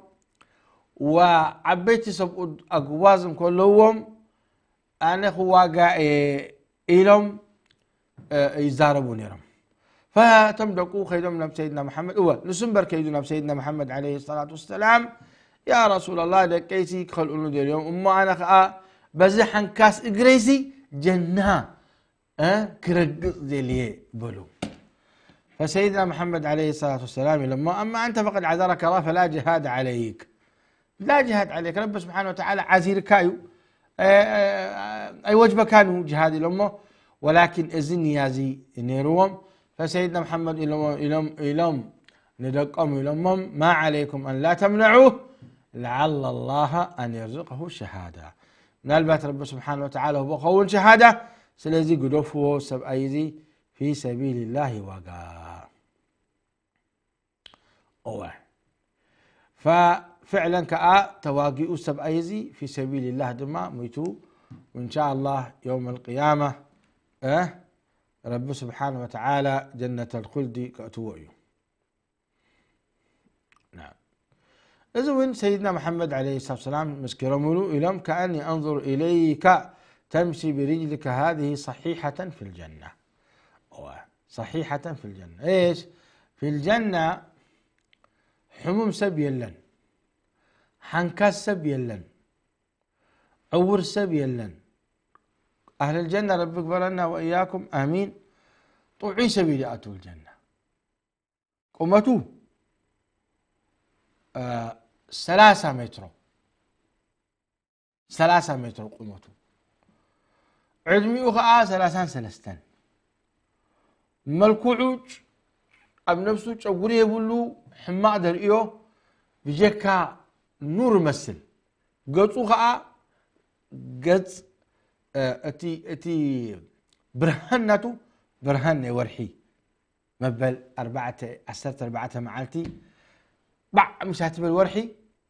ወዓበይቲ ሰብኡት ኣግዋዝ እንከለዎም ኣነ ክዋጋ እየ ኢሎም ይዛረቡ ነይሮም። ፈቶም ደቁ ከይዶም ናብ ሰይድና መሓመድ፣ እወ ንሱ እምበር ከይዱ ናብ ሰይድና መሓመድ ዓለይሂ ሰላቱ ወሰላም፣ ያ ረሱላላህ፣ ደቀይሲ ክኸልኡኒ ደልዮም፣ እሞ ኣነ ኸዓ በዚ ሓንካስ እግረይሲ ጀና ክረግጽ ደልየ በሉ። ፈሰይድና መሓመድ ዓለይሂ ሰላቱ ወሰላም ኢሎሞ፣ ኣማ ኣንተ ፈቀድ ዓዘረከ ላህ ፈላ ጅሃድ ዓለይክ። ላ ጅሃድ ዓለይክ፣ ረቢ ስብሓን ወተዓላ ዓዚርካ እዩ፣ ኣይወጅበካን እዩ ጅሃድ ኢሎሞ። ወላኪን እዚ ንያ እዚ ነይርዎም። ፈሰይድና መሓመድ ኢሎም ንደቆም ኢሎሞም፣ ማ ዓለይኩም ኣን ላ ተምነዑ ለዓለ ላሃ ኣን የርዝቀሁ ሸሃዳ። ምናልባት ረቢ ስብሓን ወተዓላ ህቦ ኸውን ሸሃዳ። ስለዚ ግደፍዎ ሰብኣይ እዚ ፊ ሰቢልላህ ዋጋ። እወ። ፈፍዕለን ከኣ ተዋጊኡ ሰብኣይ እዚ ፊ ሰቢልላህ ድማ ሞይቱ። ወእንሻ ኣላህ የውም ኣልቅያማ ረቢ ስብሓን ወተዓላ ጀነተል ኩልዲ ከእትዎ እዩ። እዚ እውን ሰይድና መሓመድ ዓለይሂ ሰላቱ ወሰላም መስኪሮምሉ ኢሎም፣ ከኣኒ ኣንظሩ ኢለይካ ተምሺ ብሪጅሊካ ሃዚህ ሰሒሐተን ፊል ጀና። ሰሒሐተን ፊል ጀና። እሽ ፊል ጀና ሕሙም ሰብ የለን፣ ሓንካስ ሰብ የለን፣ ዕውር ሰብ የለን። ኣህለል ጀና ረቢ ግበረና ወእያኩም ኣሚን። ጥዑይ ሰብ እዩ ዝኣትው ጀና። ቁመቱ ሰላሳ ሜትሮ፣ ሰላሳ ሜትሮ ቁመቱ፣ ዕድሚኡ ኸዓ ሰላሳን ሰለስተን። መልክዑ ኣብ ነፍሱ ጨጉሪ የብሉ፣ ሕማቕ ደርእዮ፣ ብጀካ ኑር መስል። ገጹ ኸዓ ገጽ እቲ ብርሃን ናቱ ብርሃን ናይ ወርሒ መበል ዓሰርተ ኣርባዕተ መዓልቲ ባዕ ምሻ ትብል ወርሒ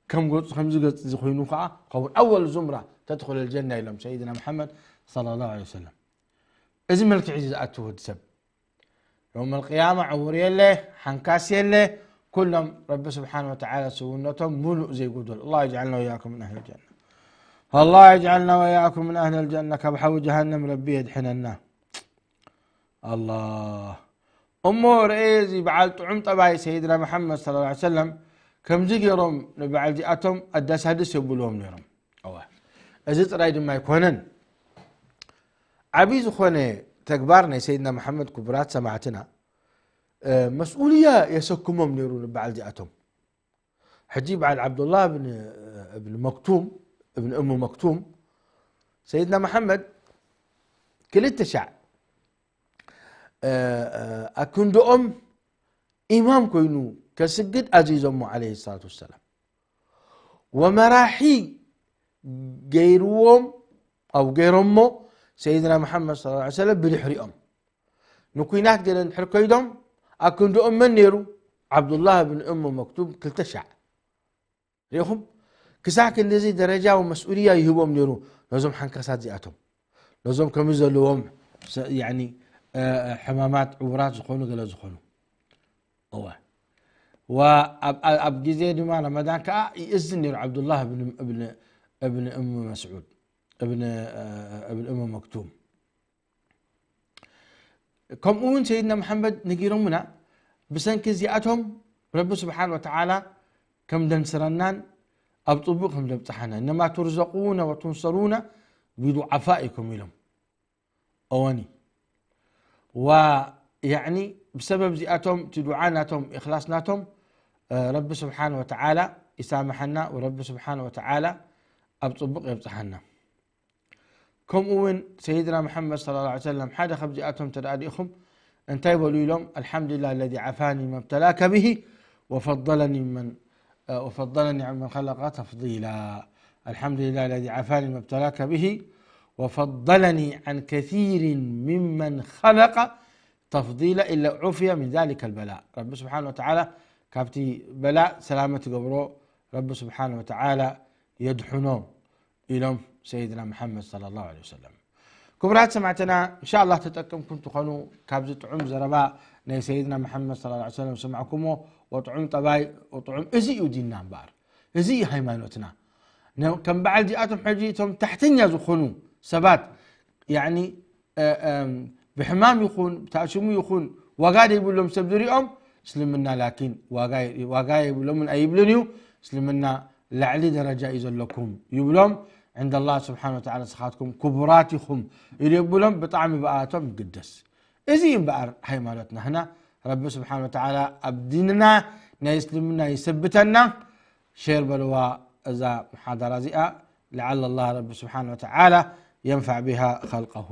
ከም ገጹ ከምዚ ገጽ እዚ ኮይኑ ከዓ ኸውን ኣወል ዙምራ ተድኹለል ጀና ኢሎም ሰይድና መሓመድ ሰለላሁ ዐለይሂ ወሰለም። እዚ መልክዕ እዚ ዝኣቱ ወዲ ሰብ ዮም ኣልቅያማ ዕውር የለ፣ ሓንካስ የለ። ኩሎም ረቢ ስብሓን ወተዓላ ስውነቶም ሙሉእ ዘይጉደል። ኣላህ የጅዓልና ወያኩም ምን ኣህል ጀና። ኣላህ የጅዓልና ወያኩም ምን ኣህል ጀና። ካብ ሓዊ ጀሃነም ረቢ የድሕነና። ኣላህ እሞ ርኤ እዚ በዓል ጥዑም ጠባይ ሰይድና መሓመድ ሰለላሁ ዐለይሂ ወሰለም ከምዚ ገይሮም ንበዓል እዚኣቶም ኣዳሳድስ የብልዎም ነይሮም። እወ፣ እዚ ጥራይ ድማ ኣይኮነን። ዓብዪ ዝኾነ ተግባር ናይ ሰይድና መሓመድ ክቡራት ሰማዕትና መስኡልያ የሰክሞም ነይሩ ንበዓል እዚኣቶም። ሕጂ በዓል ዓብዱላህ እብን መክቱም እብን እሙ መክቱም ሰይድና መሓመድ ክልተ ሻዕ ኣክንድኦም ኢማም ኮይኑ ከስግድ ኣዚዞሞ ዓለይሂ ሰላቱ ወሰላም። ወመራሒ ገይርዎም ኣብ ገይሮሞ ሰይድና መሓመድ ሰለላሁ ዐለይሂ ወሰለም ብድሕሪኦም ንኩናት ገለ እንድሕር ከይዶም ኣክንድኦም መን ነይሩ? ዓብዱላህ እብን እሙ መክቱም ክልተ ሻዕ ሪኢኹም። ክሳዕ ክንድዚ ደረጃ ወመስኡልያ ይህቦም ነይሩ ነዞም ሓንካሳት እዚኣቶም፣ ነዞም ከምዚ ዘለዎም ሕማማት ዕውራት ዝኾኑ ገለ ዝኾኑ። እወ። ኣብ ግዜ ድማ ረመዳን ከዓ ይእዝን ነይሩ ዓብዱላህ እብን እም መስዑድ እብን እም መክቱም። ከምኡ እውን ሰይድና መሓመድ ነጊሮምና። ብሰንኪ እዚኣቶም ረቢ ስብሓን ወተዓላ ከም ደንስረናን ኣብ ፅቡቅ ከም ደብፅሓና እነማ ቱርዘቁነ ወቱንሰሩነ ቢዱዓፋኢኩም ኢሎም። እወኒ ዋ ያዕኒ ብሰበብ እዚኣቶም እቲ ዱዓ ናቶም ኢኽላስ ናቶም ረቢ ስብሓን ወተዓላ ይሳምሐና። ወረቢ ስብሓን ወተዓላ ኣብ ፅቡቅ የብፅሓና። ከምኡ እውን ሰይድና መሓመድ صلى الله عليه وسلم ሓደ ካብዚኣቶም ተደኣ ዲእኹም እንታይ በሉ ኢሎም? الحمد لله الذي عافاني ما ابتلاك به وفضلني من وفضلني عمن خلق تفضيلا. الحمد لله الذي عافاني ما ابتلاك به وفضلني عن كثير ممن خلق تفضيلا إلا عوفي من ذلك البلاء. ረቢ ስብሓን ወተዓላ ካብቲ በላእ ሰላመት ይገብሮ። ረቢ ስብሓን ወተዓላ የድሕኖ ኢሎም ሰይድና መሓመድ صلى الله عليه وسلم። ክቡራት ሰማዕትና እንሻ ኣላህ ተጠቀምኩም ትኾኑ ካብዚ ጥዑም ዘረባ ናይ ሰይድና መሓመድ صلى الله عليه وسلم ዝሰማዕኩሞ። ወጥዑም ጠባይ፣ ወጥዑም፣ እዚ እዩ ዲንና እምበኣር፣ እዚ እዩ ሃይማኖትና። ነ-፣ ከም በዓል እዚኣቶም ሕጂ እቶም ታሕተኛ ዝኾኑ ሰባት፣ ያኒ፣ እ፣ እም፣ ብሕማም ይኹን ብታእሽሙ ይኹን ዋጋ ዘይብሎም ሰብ ዝሪኦም፣ እስልምና ላኪን ዋጋ የ-፣ ዋጋ የብሎምን ኣይብልን እዩ። እስልምና ላዕሊ ደረጃ እዩ ዘለኩም ይብሎም። ዕንደ ኣላህ ስብሓን ወተዓላ ንስኻትኩም ክቡራት ኢኹም ኢሉ የብሎም። ብጣዕሚ ብኣቶም ይግደስ። እዚ እምበኣር ሃይማኖት ናህና ረቢ ስብሓን ወተዓላ ኣብ ዲንና ናይ እስልምና ይሰብተና። ሼር በልዋ እዛ ሙሓደራ እዚኣ፣ ለዓለ ኣላህ ረቢ ስብሓን ወተዓላ የንፋዕ ቢሃ ኸልቀሁ።